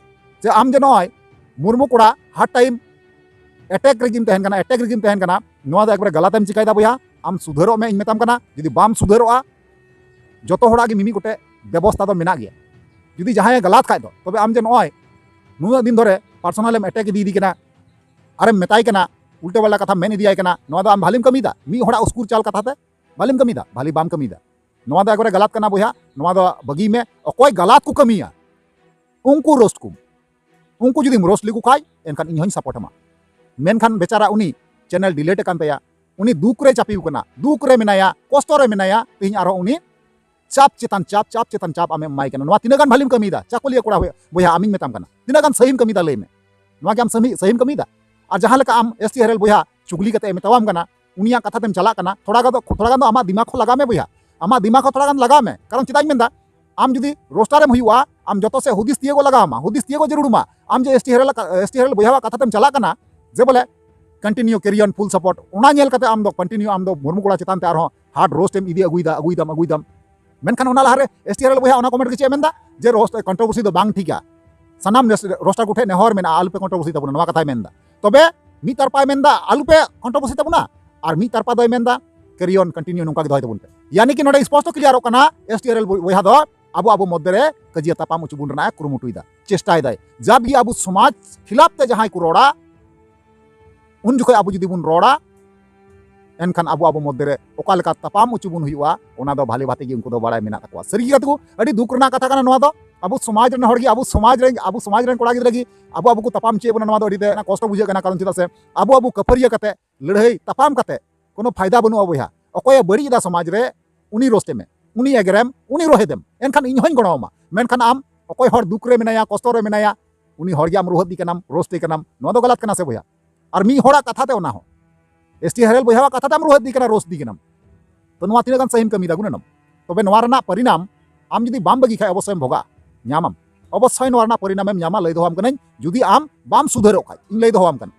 ᱡᱮ ᱟᱢ ᱡᱮ ᱱᱚᱜᱼᱚᱭ ᱢᱩᱨᱢᱩ ᱠᱚᱲᱟ ᱦᱟᱨ ᱴᱟᱭᱤᱢ ᱮᱴᱮᱠ ᱨᱮᱜᱮᱢ ᱛᱟᱦᱮᱱ ᱠᱟᱱᱟ, ᱮᱴᱮᱠ ᱨᱮᱜᱮᱢ ᱛᱟᱦᱮᱱ ᱠᱟᱱᱟ, ᱱᱚᱣᱟ ᱫᱚ ᱮᱠᱵᱟᱨᱮ ᱜᱟᱞᱟᱛ ᱮᱢ ᱪᱤᱠᱟᱹᱭᱮᱫᱟ ᱵᱚᱭᱦᱟ᱾ ᱟᱢ ᱥᱩᱫᱷᱟᱹᱨᱚᱜ ᱢᱮ, ᱤᱧ ᱢᱮᱛᱟᱢ ᱠᱟᱱᱟ᱾ ᱡᱩᱫᱤ ᱵᱟᱢ ᱥᱩᱫᱷᱟᱹᱨᱚᱜᱼᱟ, ᱡᱚᱛᱚ ᱦᱚᱲᱟᱜ ᱜᱮ ᱢᱤᱢᱤᱫ ᱜᱚᱴᱮᱡ ᱵᱮᱵᱚᱥᱛᱟ ᱫᱚ ᱢᱮᱱᱟᱜ ᱜᱮᱭᱟ᱾ ᱡᱩᱫᱤ ᱡᱟᱦᱟᱸᱭᱮ ᱜᱟᱞᱟᱛ ᱠᱷᱟᱡ ᱫᱚ, ᱛᱚᱵᱮ ᱟᱢ ᱡᱮ ᱱᱚᱜᱼᱚᱭ ᱱᱩᱱᱟᱹᱜ ᱫᱤᱱ ᱫᱷᱚᱨᱮ ᱯᱟᱨᱥᱚᱱᱟᱞ ᱮᱢ ᱮᱴᱮᱠ ᱤᱫᱤᱭᱮᱫᱤ ᱠᱟᱱᱟ, ᱟᱨᱮᱢ ᱢᱮᱛᱟᱭ ᱠᱟᱱᱟ, ᱩᱞᱴᱟᱹ ᱯᱟᱞᱴᱟ ᱠᱟᱛᱷᱟ ᱢᱮᱱ ᱤᱫᱤᱭᱟᱭ ᱠᱟᱱᱟ, ᱱᱚᱣᱟ ᱫᱚ ᱟᱢ ᱵᱷᱟᱞᱤᱢ ᱠᱟᱹᱢᱤᱭᱮᱫᱟ᱾ ᱢᱤᱫ ᱦᱚᱲᱟᱜ ᱩᱥᱠᱩᱨ ᱪᱟᱞ ᱠᱟᱛᱷᱟ ᱛᱮ ᱵᱷᱟᱞᱤᱢ ᱠᱟᱹᱢᱤᱭᱮᱫᱟ, ᱵᱷᱟᱞᱤ ᱵᱟᱢ ᱠᱟᱹᱢᱤᱭᱮᱫᱟ᱾ ᱱᱚᱣᱟ ᱫᱚ ᱮᱠᱵᱟᱨᱮ ᱜᱟᱞᱟᱛ ᱠᱟᱱᱟ ᱵᱚᱭᱦᱟ, ᱱᱚᱣᱟ ᱫᱚ ᱵᱟᱹᱜᱤᱭ ᱢᱮ᱾ ᱚᱠᱚᱭ ᱜᱟᱞᱟᱛ ᱠᱚ ᱠᱟᱹᱢᱤᱭᱟ, ᱩᱱᱠᱩ ᱨᱳᱥᱴ ᱠᱚᱢ᱾ ᱩᱱᱠᱩ ᱡᱩᱫᱤᱢ ᱨᱳᱥᱴ ᱞᱮᱠᱚ ᱠᱷᱟᱡ, ᱮᱱᱠᱷᱟᱱ ᱤᱧ ᱦᱚᱸᱧ ᱥᱟᱯᱳᱨᱴ ᱟᱢᱟ᱾ ᱢᱮᱱᱠᱷᱟᱱ ᱵᱮᱪᱟᱨᱟ ᱩᱱᱤ ᱪᱮᱱᱮᱞ ᱰᱤᱞᱤᱴ ᱟᱠᱟᱱ ᱛᱟᱭᱟ, ᱩᱱᱤ ᱫᱩᱠ ᱨᱮ ᱪᱟᱯᱤᱣ ᱠᱟᱱᱟ, ᱫᱩᱠ ᱨᱮ ᱢᱮᱱᱟᱭᱟ, ᱠᱚᱥᱴᱚ ᱨᱮ ᱢᱮᱱᱟᱭᱟ, ᱛᱮᱦᱮᱧ ᱟᱨᱦᱚᱸ ᱩᱱᱤ ᱪᱟᱯ ᱪᱮᱛᱟᱱ ᱪᱟᱯ, ᱪᱟᱯ ᱪᱮᱛᱟᱱ ᱪᱟᱯ ᱟᱢᱮᱢ ᱮᱢᱟᱭ ᱠᱟᱱᱟ᱾ ᱱᱚᱣᱟ ᱛᱤᱱᱟᱹᱜ ᱜᱟᱱ ᱵᱷᱟᱹᱞᱤᱢ ᱠᱟᱹᱢᱤᱭᱮᱫᱟ? ᱪᱟᱠᱚᱞᱤᱭᱟᱹ ᱠᱚᱲᱟ ᱦᱩᱭ-, ᱵᱚᱭᱦᱟ, ᱟᱢᱤᱧ ᱢᱮᱛᱟᱢ ᱠᱟᱱᱟ, ᱛᱤᱱᱟᱹᱜ ᱜᱟᱱ ᱥᱟᱹᱦᱤᱢ ᱠᱟᱹᱢᱤᱭᱮᱫᱟ ᱞᱟᱹᱭ ᱢᱮ? ᱱᱚᱣᱟ ᱜᱮ ᱟᱢ ᱥᱟᱹᱦᱤ-, ᱥᱟᱹᱦᱤᱢ ᱠᱟᱹᱢᱤᱭᱮᱫᱟ? ᱟᱨ ᱡᱟᱦᱟᱸ ᱞᱮᱠᱟ ᱟᱢ ST RL ᱵᱚᱭᱦᱟ ᱪᱩᱜᱽᱞᱤ ᱠᱟᱛᱮ ᱮ ᱢᱮᱛᱟᱣᱟᱢ ᱠᱟᱱᱟ, ᱩᱱᱤᱭᱟᱜ ᱠᱟᱛᱷᱟ ᱛᱮᱢ ᱪᱟᱞᱟᱜ ᱠᱟᱱᱟ, ᱛᱷᱚᱲᱟ ᱜᱟᱱ ᱫᱚ, ᱛᱷᱚᱲᱟ ᱜᱟᱱ ᱫᱚ ᱟᱢᱟᱜ ᱫᱤᱢᱟᱜᱽ ᱦᱚᱸ ᱞᱟᱜᱟᱣ ᱢᱮ ᱵᱚᱭᱦᱟ᱾ ᱟᱢᱟᱜ ᱫᱤᱢᱟᱜᱽ ᱦᱚᱸ ᱛᱷᱚᱲᱟ ᱜᱟᱱ ᱞᱟᱜᱟᱣ ᱢᱮ᱾ ᱠᱟᱨᱚᱱ ᱪᱮᱫᱟᱜ ᱤᱧ ᱢᱮᱱᱫᱟ, ᱟᱢ ᱡᱩᱫᱤ ᱨᱳᱥᱴᱟᱨ ᱮᱢ ᱦᱩᱭᱩᱜᱼᱟ, ᱟᱢ ᱡᱚᱛᱚ ᱥᱮᱫ ᱦᱩᱫᱤᱥ ᱛᱤᱭᱳᱜ ᱞᱟᱜᱟᱣ ᱟᱢᱟ, ᱦᱩᱫᱤᱥ ᱛᱤᱭᱳᱜ ᱡᱟᱹᱨᱩᱲ ᱟᱢᱟ᱾ ᱟᱢ ᱡᱮ ST RL ᱠᱟ-, ST RL ᱵᱚᱭᱦᱟᱣᱟᱜ ᱠᱟᱛᱷᱟ ᱛᱮᱢ ᱪᱟᱞᱟᱜ ᱠᱟᱱᱟ, ᱡᱮ ᱵᱚᱞᱮ continue, carry on, full support, ᱚᱱᱟ ᱧᱮᱞ ᱠᱟᱛᱮ ᱟᱢ ᱫᱚ continue, ᱟᱢ ᱫᱚ ᱢᱩᱨᱢᱩ ᱠᱚᱲᱟ ᱪᱮᱛᱟᱱ ᱛᱮ ᱟᱨᱦᱚᱸ hard roast ᱮᱢ ᱤᱫᱤ ᱟᱹᱜᱩᱭᱮᱫᱟ, ᱟᱹᱜᱩᱭᱮᱫᱟᱢ, ᱟᱹᱜᱩᱭᱮᱫᱟᱢ᱾ ᱢᱮᱱᱠᱷᱟᱱ ᱚᱱᱟ ᱞᱟᱦᱟᱨᱮ ST RL ᱵᱚᱭᱦᱟ ᱚᱱᱟ comment ᱨᱮ ᱪᱮᱫ ᱮ ᱢᱮᱱᱫᱟ? ᱡᱮ ᱨᱳᱥᱴ, controversy ᱫᱚ ᱵᱟᱝ ᱴᱷᱤᱠᱟ, ᱥᱟᱱᱟᱢ ᱨᱳᱥᱴᱟᱨ ᱠᱚᱴᱷᱮᱱ ᱱᱮᱦᱚᱨ ᱢᱮᱱᱟᱜᱼᱟ, ᱟᱞᱚᱯᱮ controversy ᱛᱟᱵᱚᱱᱟ, ᱱᱚᱣᱟ ᱠᱟᱛᱷᱟᱭ ᱢᱮᱱᱫᱟ᱾ ᱛᱚᱵᱮ ᱢᱤᱫ ᱛᱟᱨᱯᱟᱭ ᱢᱮᱱᱫᱟ ᱟᱞᱚᱯᱮ controversy ᱛᱟᱵᱚᱱᱟ, ᱟᱨ ᱢᱤᱫ ᱛᱟᱨᱯᱟ ᱫᱚᱭ ᱢᱮᱱᱫᱟ carry on, continue, ᱱᱚᱝᱠᱟ ᱜᱮ ᱫᱚᱦᱚᱭ ᱛᱟᱵᱚᱱ ᱯᱮ᱾ ᱭᱟᱱᱤ ᱠᱤ ᱱᱚᱰᱮ ᱥᱯᱚᱥᱴᱚ ᱠᱞᱤᱭᱟᱨᱚᱜ ᱠᱟᱱᱟ, ᱮᱥ ᱴᱤ ᱟᱨ ᱮᱞ ᱵᱚᱭᱦᱟ ᱫᱚ ᱟᱵᱚ ᱟᱵᱚ ᱢᱚᱫᱽᱫᱷᱮ ᱨᱮ ᱠᱟᱹᱡᱤᱭᱟ ᱛᱟᱯᱟᱢ ᱦᱚᱪᱚ ᱵᱚᱱ ᱨᱮᱱᱟᱜ ᱮ ᱠᱩᱨᱩᱢᱩᱴᱩᱭᱮᱫᱟ, ᱪᱮᱥᱴᱟᱭᱮᱫᱟᱭ᱾ ᱡᱟᱵ ᱜᱮ ᱟᱵᱚ ᱥᱚᱢᱟᱡᱽ ᱠᱷᱤᱞᱟᱯ ᱛᱮ ᱡᱟᱦᱟᱸᱭ ᱠᱚ ᱨᱚᱲᱟ, ᱩᱱ ᱡᱚᱠᱷᱚᱱ ᱟᱵᱚ ᱡᱩᱫᱤ ᱵᱚᱱ ᱨᱚᱲᱟ, ᱮᱱᱠᱷᱟᱱ ᱟᱵᱚ ᱟᱵᱚ ᱢᱚᱫᱽᱫᱷᱮ ᱨᱮ ᱚᱠᱟ ᱞᱮᱠᱟ ᱛᱟᱯᱟᱢ ᱦᱚᱪᱚ ᱵᱚᱱ ᱦᱩᱭᱩᱜᱼᱟ, ᱚᱱᱟ ᱫᱚ ᱵᱷᱟᱞᱮ ᱵᱷᱟᱵᱮ ᱜᱮ ᱩᱱᱠᱩ ᱫᱚ ᱵᱟᱲᱟᱭ ᱢᱮᱱᱟᱜ ᱛᱟᱠᱚᱣᱟ᱾ ᱥᱟᱹᱨᱤ ᱜᱮ ᱜᱟᱛᱮ ᱠᱚ, ᱟᱹᱰᱤ ᱫᱩᱠ ᱨᱮᱱᱟᱜ ᱠᱟᱛᱷᱟ ᱠᱟᱱᱟ ᱱᱚᱣᱟ ᱫᱚ᱾ ᱟᱵᱚ ᱥᱚᱢᱟᱡᱽ ᱨᱮᱱ ᱦᱚᱲ ᱜᱮ, ᱟᱵᱚ ᱥᱚᱢᱟᱡᱽ ᱨᱮᱱ, ᱟᱵᱚ ᱥᱚᱢᱟᱡᱽ ᱨᱮᱱ ᱠᱚᱲᱟ ᱜᱤᱫᱽᱨᱟᱹ ᱜᱮ ᱟᱵᱚ ᱟᱵᱚ ᱠᱚ ᱛᱟᱯᱟᱢ ᱦᱚᱪᱚᱭᱮᱫ ᱵᱚᱱᱟ, ᱱᱚᱣᱟ ᱫᱚ ᱟᱹᱰᱤ ᱛᱮ ᱠᱚᱥᱴᱚ ᱵᱩᱡᱷᱟᱹᱜ ᱠᱟᱱᱟ᱾ ᱠᱟᱨᱚᱱ ᱪᱮᱫᱟᱜ ᱥᱮ ᱟᱵᱚ ᱟᱵᱚ ᱠᱟᱹᱯᱷᱟᱹᱨᱤᱭᱟᱹ ᱠᱟᱛᱮ, ᱞᱟᱹᱲᱦᱟᱹᱭ ᱛᱟᱯᱟᱢ ᱠᱟᱛᱮ ᱠᱳᱱᱳ ᱯᱷᱟᱭᱫᱟ ᱵᱟᱹᱱᱩᱜᱼᱟ ᱵᱚᱭᱦᱟ᱾ ᱚᱠᱚᱭᱮ ᱵᱟᱹᱲᱤᱡ ᱮᱫᱟ ᱥᱚᱢᱟᱡᱽ ᱨᱮ, ᱩᱱᱤ ᱨᱳᱥᱴ ᱮᱢᱮ, ᱩᱱᱤ ᱮᱜᱮᱨᱮᱢ, ᱩᱱᱤ ᱨᱚᱦᱮᱫᱮᱢ, ᱮᱱᱠᱷᱟᱱ ᱤᱧ ᱦᱚᱸᱧ ᱜᱚᱲᱚᱣᱟᱢᱟ᱾ ᱢᱮᱱᱠᱷᱟᱱ ᱟᱢ ᱚᱠᱚᱭ ᱦᱚᱲ ᱫᱩᱠ ᱨᱮ ᱢᱮᱱᱟᱭᱟ, ᱠᱚᱥᱴᱚ ᱨᱮ ᱢᱮᱱᱟᱭᱟ, ᱩᱱᱤ ᱦᱚᱲ ᱜᱮ ᱟᱢ ᱨᱳᱦᱮᱫ ᱫᱤ ᱠᱟᱱᱟᱢ, ᱨᱳᱥᱴ ᱮ ᱠᱟᱱᱟᱢ, ᱱᱚᱣᱟ ᱫᱚ ᱜᱟᱞᱟᱛ ᱠᱟᱱᱟ ᱥᱮ ᱵᱚᱭᱦᱟ? ᱟᱨ ᱢᱤᱫ ᱦᱚᱲᱟᱜ ᱠᱟᱛᱷᱟ ᱛᱮ ᱚᱱᱟ ᱦᱚᱸ, ᱮᱥ ᱴᱤ ᱦᱮᱨᱮᱞ ᱵᱚᱭᱦᱟᱣᱟᱜ ᱠᱟᱛᱷᱟ ᱛᱮ ᱟᱢ ᱨᱳᱦᱮᱫ ᱫᱤ ᱠᱟᱱᱟ, ᱨᱳᱥᱴ ᱫᱤ ᱠᱟᱱᱟᱢ᱾ ᱛᱚ ᱱᱚᱣᱟ ᱛᱤᱱᱟᱹᱜ ᱜᱟᱱ ᱥᱟᱹᱦᱤᱢ ᱠᱟᱹᱢᱤᱭᱮᱫᱟ ᱜᱩᱱᱟᱹᱱᱚᱢ? ᱛᱚᱵᱮ ᱱᱚᱣᱟ ᱨᱮᱱᱟᱜ ᱯᱚᱨᱤᱱᱟᱢ ᱟᱢ ᱡᱩᱫᱤ ᱵᱟᱢ ᱵᱟᱹᱜᱤ ᱠᱷᱟᱡ ᱚᱵᱚᱥᱥᱳᱭᱮᱢ ᱵᱷᱳᱜᱟ, ᱧᱟᱢᱟᱢ᱾ ᱚᱵᱚᱥᱥᱳᱭ ᱱᱚᱣᱟ ᱨᱮᱱᱟᱜ ᱯᱚᱨᱤᱱᱟᱢᱮᱢ ᱧᱟᱢᱟ, ᱞᱟᱹᱭ ᱫᱚᱦᱚᱣᱟᱢ ᱠᱟᱹᱱᱟᱹᱧ, ᱡᱩᱫᱤ ᱟᱢ ᱵᱟᱢ ᱥᱩᱫᱷᱟᱹᱨᱚᱜ ᱠᱷᱟᱡ, ᱤᱧ ᱞᱟᱹᱭ ᱫᱚᱦᱚᱣᱟᱢ ᱠᱟᱱᱟ᱾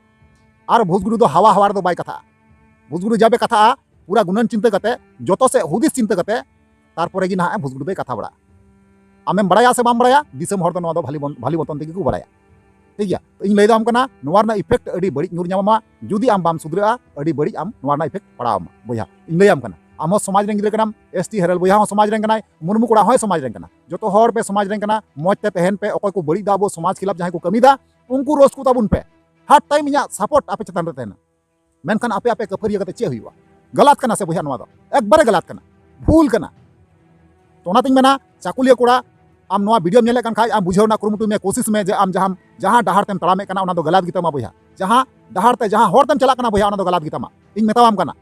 ᱟᱨ ᱵᱷᱩᱥᱜᱩᱰᱩ ᱫᱚ ᱦᱟᱣᱟ ᱦᱟᱣᱟ ᱨᱮᱫᱚ ᱵᱟᱭ ᱠᱟᱛᱷᱟᱜᱼᱟ᱾ ᱵᱷᱩᱥᱜᱩᱰᱩ ᱡᱟᱵᱮ ᱠᱟᱛᱷᱟᱜᱼᱟ, ᱯᱩᱨᱟ ᱜᱩᱱᱟᱹᱱ ᱪᱤᱱᱛᱟᱹ ᱠᱟᱛᱮ, ᱡᱚᱛᱚ ᱥᱮᱫ ᱦᱩᱫᱤᱥ ᱪᱤᱱᱛᱟᱹ ᱠᱟᱛᱮ, ᱛᱟᱨᱯᱚᱨᱮ ᱜᱮ ᱱᱟᱦᱟᱜ ᱵᱷᱩᱥᱜᱩᱰᱩ ᱫᱚᱭ ᱠᱟᱛᱷᱟ ᱵᱟᱲᱟᱜᱼᱟ᱾ ᱟᱢᱮᱢ ᱵᱟᱲᱟᱭᱟ ᱥᱮ ᱵᱟᱢ ᱵᱟᱲᱟᱭᱟ, ᱫᱤᱥᱚᱢ ᱦᱚᱲ ᱫᱚ ᱱᱚᱣᱟ ᱫᱚ ᱵᱷᱟᱞᱤ ᱵᱚᱱ-, ᱵᱷᱟᱞᱤ ᱢᱚᱛᱚᱱ ᱛᱮᱜᱮ ᱠᱚ ᱵᱟᱲᱟᱭᱟ᱾ ᱴᱷᱤᱠ ᱜᱮᱭᱟ, ᱛᱚ ᱤᱧ ᱞᱟᱹᱭ ᱫᱚᱦᱚᱣᱟᱢ ᱠᱟᱱᱟ, ᱱᱚᱣᱟ ᱨᱮᱱᱟᱜ effect ᱟᱹᱰᱤ ᱵᱟᱹᱲᱤᱡ ᱧᱩᱨ ᱧᱟᱢᱟᱢᱟ᱾ ᱡᱩᱫᱤ ᱟᱢ ᱵᱟᱢ ᱥᱩᱫᱷᱨᱟᱹᱜᱼᱟ, ᱟᱹᱰᱤ ᱵᱟᱹᱲᱤᱡ ᱟᱢ ᱱᱚᱣᱟ ᱨᱮᱱᱟᱜ effect ᱯᱟᱲᱟᱣ ᱟᱢᱟ ᱵᱚᱭᱦᱟ᱾ ᱤᱧ ᱞᱟᱹᱭᱟᱢ ᱠᱟᱱᱟ, ᱟᱢ ᱦᱚᱸ ᱥᱚᱢᱟᱡᱽ ᱨᱮᱱ ᱜᱤᱫᱽᱨᱟᱹ ᱠᱟᱱᱟᱢ, ᱮᱥ ᱴᱤ ᱦᱮᱨᱮᱞ ᱵᱚᱭᱦᱟ ᱦᱚᱸ ᱥᱚᱢᱟᱡᱽ ᱨᱮᱱ ᱠᱟᱱᱟᱭ, ᱢᱩᱨᱢᱩ ᱠᱚᱲᱟ ᱦᱚᱸᱭ ᱥᱚᱢᱟᱡᱽ ᱨᱮᱱ ᱠᱟᱱᱟ, ᱡᱚᱛᱚ ᱦᱚᱲ ᱯᱮ ᱥᱚᱢᱟᱡᱽ ᱨᱮᱱ ᱠᱟᱱᱟ᱾ ᱢᱚᱡᱽ ᱛᱮ ᱛᱟᱦᱮᱱ ᱯᱮ᱾ ᱚᱠᱚᱭ ᱠᱚ ᱵᱟᱹᱲᱤᱡ ᱫᱟ ᱟᱵᱚ ᱥᱚᱢᱟᱡᱽ ᱠᱷᱤᱞᱟᱯ ᱡᱟᱦᱟᱸᱭ ᱠᱚ ᱠᱟᱹᱢᱤᱭᱮᱫᱟ, ᱩᱱᱠᱩ ᱨᱳᱥᱴ ᱠᱚ ᱛᱟᱵᱚᱱ ᱯᱮ᱾ ᱦᱟᱨ ᱴᱟᱭᱤᱢ ᱤᱧᱟᱹᱜ ᱥᱟᱯᱳᱨᱴ ᱟᱯᱮ ᱪᱮᱛᱟᱱ ᱨᱮ ᱛᱟᱦᱮᱱᱟ᱾ ᱢᱮᱱᱠᱷᱟᱱ ᱟᱯᱮ ᱟᱯᱮ ᱠᱟᱹᱯᱷᱟᱹᱨᱤᱭᱟᱹ ᱠᱟᱛᱮ ᱪᱮᱫ ᱦᱩᱭᱩᱜᱼᱟ? ᱜᱟᱞᱟᱛ ᱠᱟᱱᱟ ᱥᱮ ᱵᱚᱭᱦᱟ? ᱱᱚᱣᱟ ᱫᱚ ᱮᱠᱵᱟᱨᱮ ᱜᱟᱞᱟᱛ ᱠᱟᱱᱟ, ᱵᱷᱩᱞ ᱠᱟᱱᱟ᱾ ᱛᱚ ᱚᱱᱟᱛᱤᱧ ᱢᱮᱱᱟ, ᱪᱟᱹᱠᱩᱞᱤᱭᱟᱹ ᱠᱚᱲᱟ, ᱟᱢ ᱱᱚᱣᱟ ᱵᱷᱤᱰᱤᱭᱳᱢ ᱧᱮᱞᱮᱫ ᱠᱟᱱ ᱠᱷᱟᱡ, ᱟᱢ ᱵᱩᱡᱷᱟᱹᱣ ᱨᱮᱱᱟᱜ ᱠᱩᱨᱩᱢᱩᱴᱩᱭ ᱢᱮ, ᱠᱳᱥᱤᱥ ᱢᱮ ᱡᱮ ᱟᱢ ᱡᱟᱦᱟᱸ, ᱡᱟᱦᱟᱸ ᱰᱟᱦᱟᱨ ᱛᱮᱢ ᱛᱟᱲᱟᱢᱮᱫ ᱠᱟᱱᱟ, ᱚᱱᱟ ᱫᱚ ᱜᱟᱞᱟᱛ ᱜᱮᱛᱟᱢᱟ ᱵᱚᱭᱦᱟ᱾ ᱡᱟᱦᱟᱸ ᱰᱟᱦᱟᱨ ᱛᱮ, ᱡᱟᱦᱟᱸ ᱦᱚᱨ ᱛᱮᱢ ᱪᱟᱞᱟᱜ ᱠᱟᱱᱟ ᱵᱚᱭᱦᱟ, ᱚᱱᱟ ᱫᱚ ᱜᱟᱞᱟᱛ ᱜᱮᱛᱟᱢᱟ᱾ ᱤᱧ ᱢᱮᱛᱟᱣᱟᱢ ᱠᱟᱱᱟ,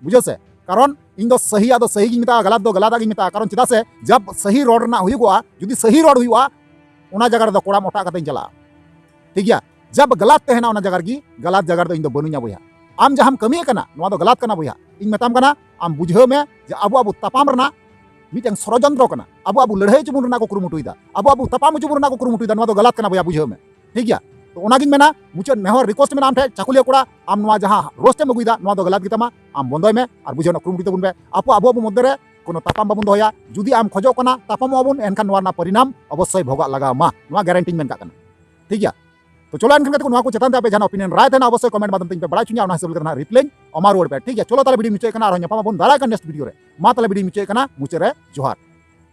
ᱵᱩᱡᱷᱟᱹᱣ ᱥᱮ? ᱠᱟᱨᱚᱱ ᱤᱧ ᱫᱚ ᱥᱟᱹᱦᱤᱭᱟᱜ ᱫᱚ ᱥᱟᱹᱦᱤ ᱜᱤᱧ ᱢᱮᱛᱟᱜᱼᱟ, ᱜᱟᱞᱟᱛ ᱫᱚ ᱜᱟᱞᱟᱛᱟᱜ ᱜᱤᱧ ᱢᱮᱛᱟᱜᱼᱟ᱾ ᱠᱟᱨᱚᱱ ᱪᱮᱫᱟᱜ ᱥᱮ ᱡᱟᱵ ᱥᱟᱹᱦᱤ ᱨᱚᱲ ᱨᱮᱱᱟᱜ ᱦᱩᱭᱩᱜᱚᱜᱼᱟ, ᱡᱩᱫᱤ ᱥᱟᱹᱦᱤ ᱨᱚᱲ ᱦᱩᱭᱩᱜᱼᱟ, ᱚᱱᱟ ᱡᱟᱭᱜᱟ ᱨᱮᱫᱚ ᱠᱚᱲᱟᱢ ᱚᱴᱟᱜ ᱠᱟᱛᱮᱧ ᱪᱟᱞᱟᱜᱼᱟ᱾ ᱴᱷᱤᱠ ᱜᱮᱭᱟ? ᱡᱟᱵ ᱜᱟᱞᱟᱛ ᱛᱟᱦᱮᱱᱟ ᱚᱱᱟ ᱡᱟᱭᱜᱟ ᱨᱮᱜᱮ, ᱜᱟᱞᱟᱛ ᱡᱟᱭᱜᱟ ᱨᱮᱫᱚ ᱤᱧ ᱫᱚ ᱵᱟᱹᱱᱩᱧᱟ ᱵᱚᱭᱦᱟ᱾ ᱟᱢ ᱡᱟᱦᱟᱸᱢ ᱠᱟᱹᱢᱤᱭᱮᱫ ᱠᱟᱱᱟ, ᱱᱚᱣᱟ ᱫᱚ ᱜᱟᱞᱟᱛ ᱠᱟᱱᱟ ᱵᱚᱭᱦᱟ᱾ ᱤᱧ ᱢᱮᱛᱟᱢ ᱠᱟᱱᱟ, ᱟᱢ ᱵᱩᱡᱷᱟᱹᱣ ᱢᱮ ᱡᱮ ᱟᱵᱚ ᱟᱵᱚ ᱛᱟᱯᱟᱢ ᱨᱮᱱᱟᱜ ᱢᱤᱫᱴᱟᱝ ᱥᱚᱲᱚᱡᱚᱱᱛᱨᱚ ᱠᱟᱱᱟ᱾ ᱟᱵᱚ ᱟᱵᱚ ᱞᱟᱹᱲᱦᱟᱹᱭ ᱦᱚᱪᱚ ᱵᱚᱱ ᱨᱮᱱᱟᱜ ᱠᱚ ᱠᱩᱨᱩᱢᱩᱴᱩᱭᱮᱫᱟ, ᱟᱵᱚ ᱟᱵᱚ ᱛᱟᱯᱟᱢ ᱦᱚᱪᱚ ᱵᱚᱱ ᱨᱮᱱᱟᱜ ᱠᱚ ᱠᱩᱨᱩᱢᱩᱴᱩᱭᱮᱫᱟ᱾ ᱱᱚᱣᱟ ᱫᱚ ᱜᱟᱞᱟᱛ ᱠᱟᱱᱟ ᱵᱚᱭᱦᱟ, ᱵᱩᱡᱷᱟᱹᱣ ᱢᱮ᱾ ᱴᱷᱤᱠ ᱜᱮᱭᱟ? ᱛᱚ ᱚᱱᱟᱜᱤᱧ ᱢᱮᱱᱟ, ᱢᱩᱪᱟᱹᱫ ᱱᱮᱦᱚᱨ, ᱨᱤᱠᱩᱭᱮᱥᱴ ᱢᱮᱱᱟᱜᱼᱟ ᱟᱢ ᱴᱷᱮᱱ, ᱪᱟᱹᱠᱩᱞᱤᱭᱟᱹ ᱠᱚᱲᱟ, ᱟᱢ ᱱᱚᱣᱟ ᱡᱟᱦᱟᱸ ᱨᱳᱥᱴ ᱮᱢ ᱟᱹᱜᱩᱭᱮᱫᱟ, ᱱᱚᱣᱟ ᱫᱚ ᱜᱟᱞᱟᱛ ᱜᱮᱛᱟᱢᱟ᱾ ᱟᱢ ᱵᱚᱱᱫᱚᱭ ᱢᱮ ᱟᱨ ᱵᱩᱡᱷᱟᱹᱣ ᱨᱮᱱᱟᱜ ᱠᱩᱨᱩᱢᱩᱴᱩᱭ ᱛᱟᱵᱚᱱ ᱯᱮ᱾ ᱟᱵᱚ ᱟᱵᱚ ᱟᱵᱚ ᱢᱚᱫᱽᱫᱷᱮ ᱨᱮ ᱠᱳᱱᱳ ᱛᱟᱯᱟᱢ ᱵᱟᱵᱚᱱ ᱫᱚᱦᱚᱭᱟ᱾ ᱡᱩᱫᱤ ᱟᱢ ᱠᱷᱚᱡᱚᱜ ᱠᱟᱱᱟ ᱛᱟᱯᱟᱢᱚᱜ ᱟᱵᱚᱱ, ᱮᱱᱠᱷᱟᱱ ᱱᱚᱣᱟ ᱨᱮᱱᱟᱜ ᱯᱚᱨᱤᱱᱟᱢ ᱚᱵᱚᱥᱥᱳᱭ ᱵᱷᱳᱜᱟᱜ ᱞᱟᱜᱟᱣ ᱟᱢᱟ, ᱱᱚᱣᱟ ᱜᱮᱨᱮᱱᱴᱤᱧ ᱢᱮᱱ ᱠᱟᱜ ᱠᱟᱱᱟ᱾ ᱴᱷᱤᱠ ᱜᱮᱭᱟ? ᱛᱚ ᱪᱚᱞᱚ ᱮᱱᱠᱷᱟᱱ ᱜᱟᱛᱮ ᱠᱚ, ᱱᱚᱣᱟ ᱠᱚ ᱪᱮᱛᱟᱱ ᱛᱮ ᱟᱯᱮ ᱡᱟᱦᱟᱱᱟᱜ opinion ᱨᱟᱭ ᱛᱟᱦᱮᱱᱟ, ᱚᱵᱚᱥᱥᱳᱭ comment ᱢᱟᱫᱽᱫᱷᱚᱢ ᱛᱮ ᱤᱧ ᱯᱮ ᱵᱟᱲᱟᱭ ᱦᱚᱪᱚᱧᱟ, ᱚᱱᱟ ᱦᱤᱥᱟᱹᱵ ᱞᱮᱠᱟ ᱱᱟᱦᱟᱜ reply ᱤᱧ ᱮᱢᱟ ᱨᱩᱣᱟᱹᱲ ᱯᱮ, ᱴᱷᱤᱠ ᱜᱮᱭᱟ? ᱪᱚᱞᱚ ᱛᱟᱦᱞᱮ video ᱢᱩᱪᱟᱹᱫ ᱠᱟᱱᱟ, ᱟᱨᱦᱚᱸ ᱧᱟᱯᱟᱢ ᱟᱵᱚᱱ ᱫᱟᱨᱟᱭ ᱠᱟᱱ next video ᱨᱮ᱾ ᱢᱟ ᱛᱟᱦᱞᱮ video ᱢᱩᱪᱟᱹᱫ ᱠᱟᱱᱟ, ᱢᱩᱪᱟᱹᱫ ᱨᱮ ᱡᱚᱦᱟᱨ᱾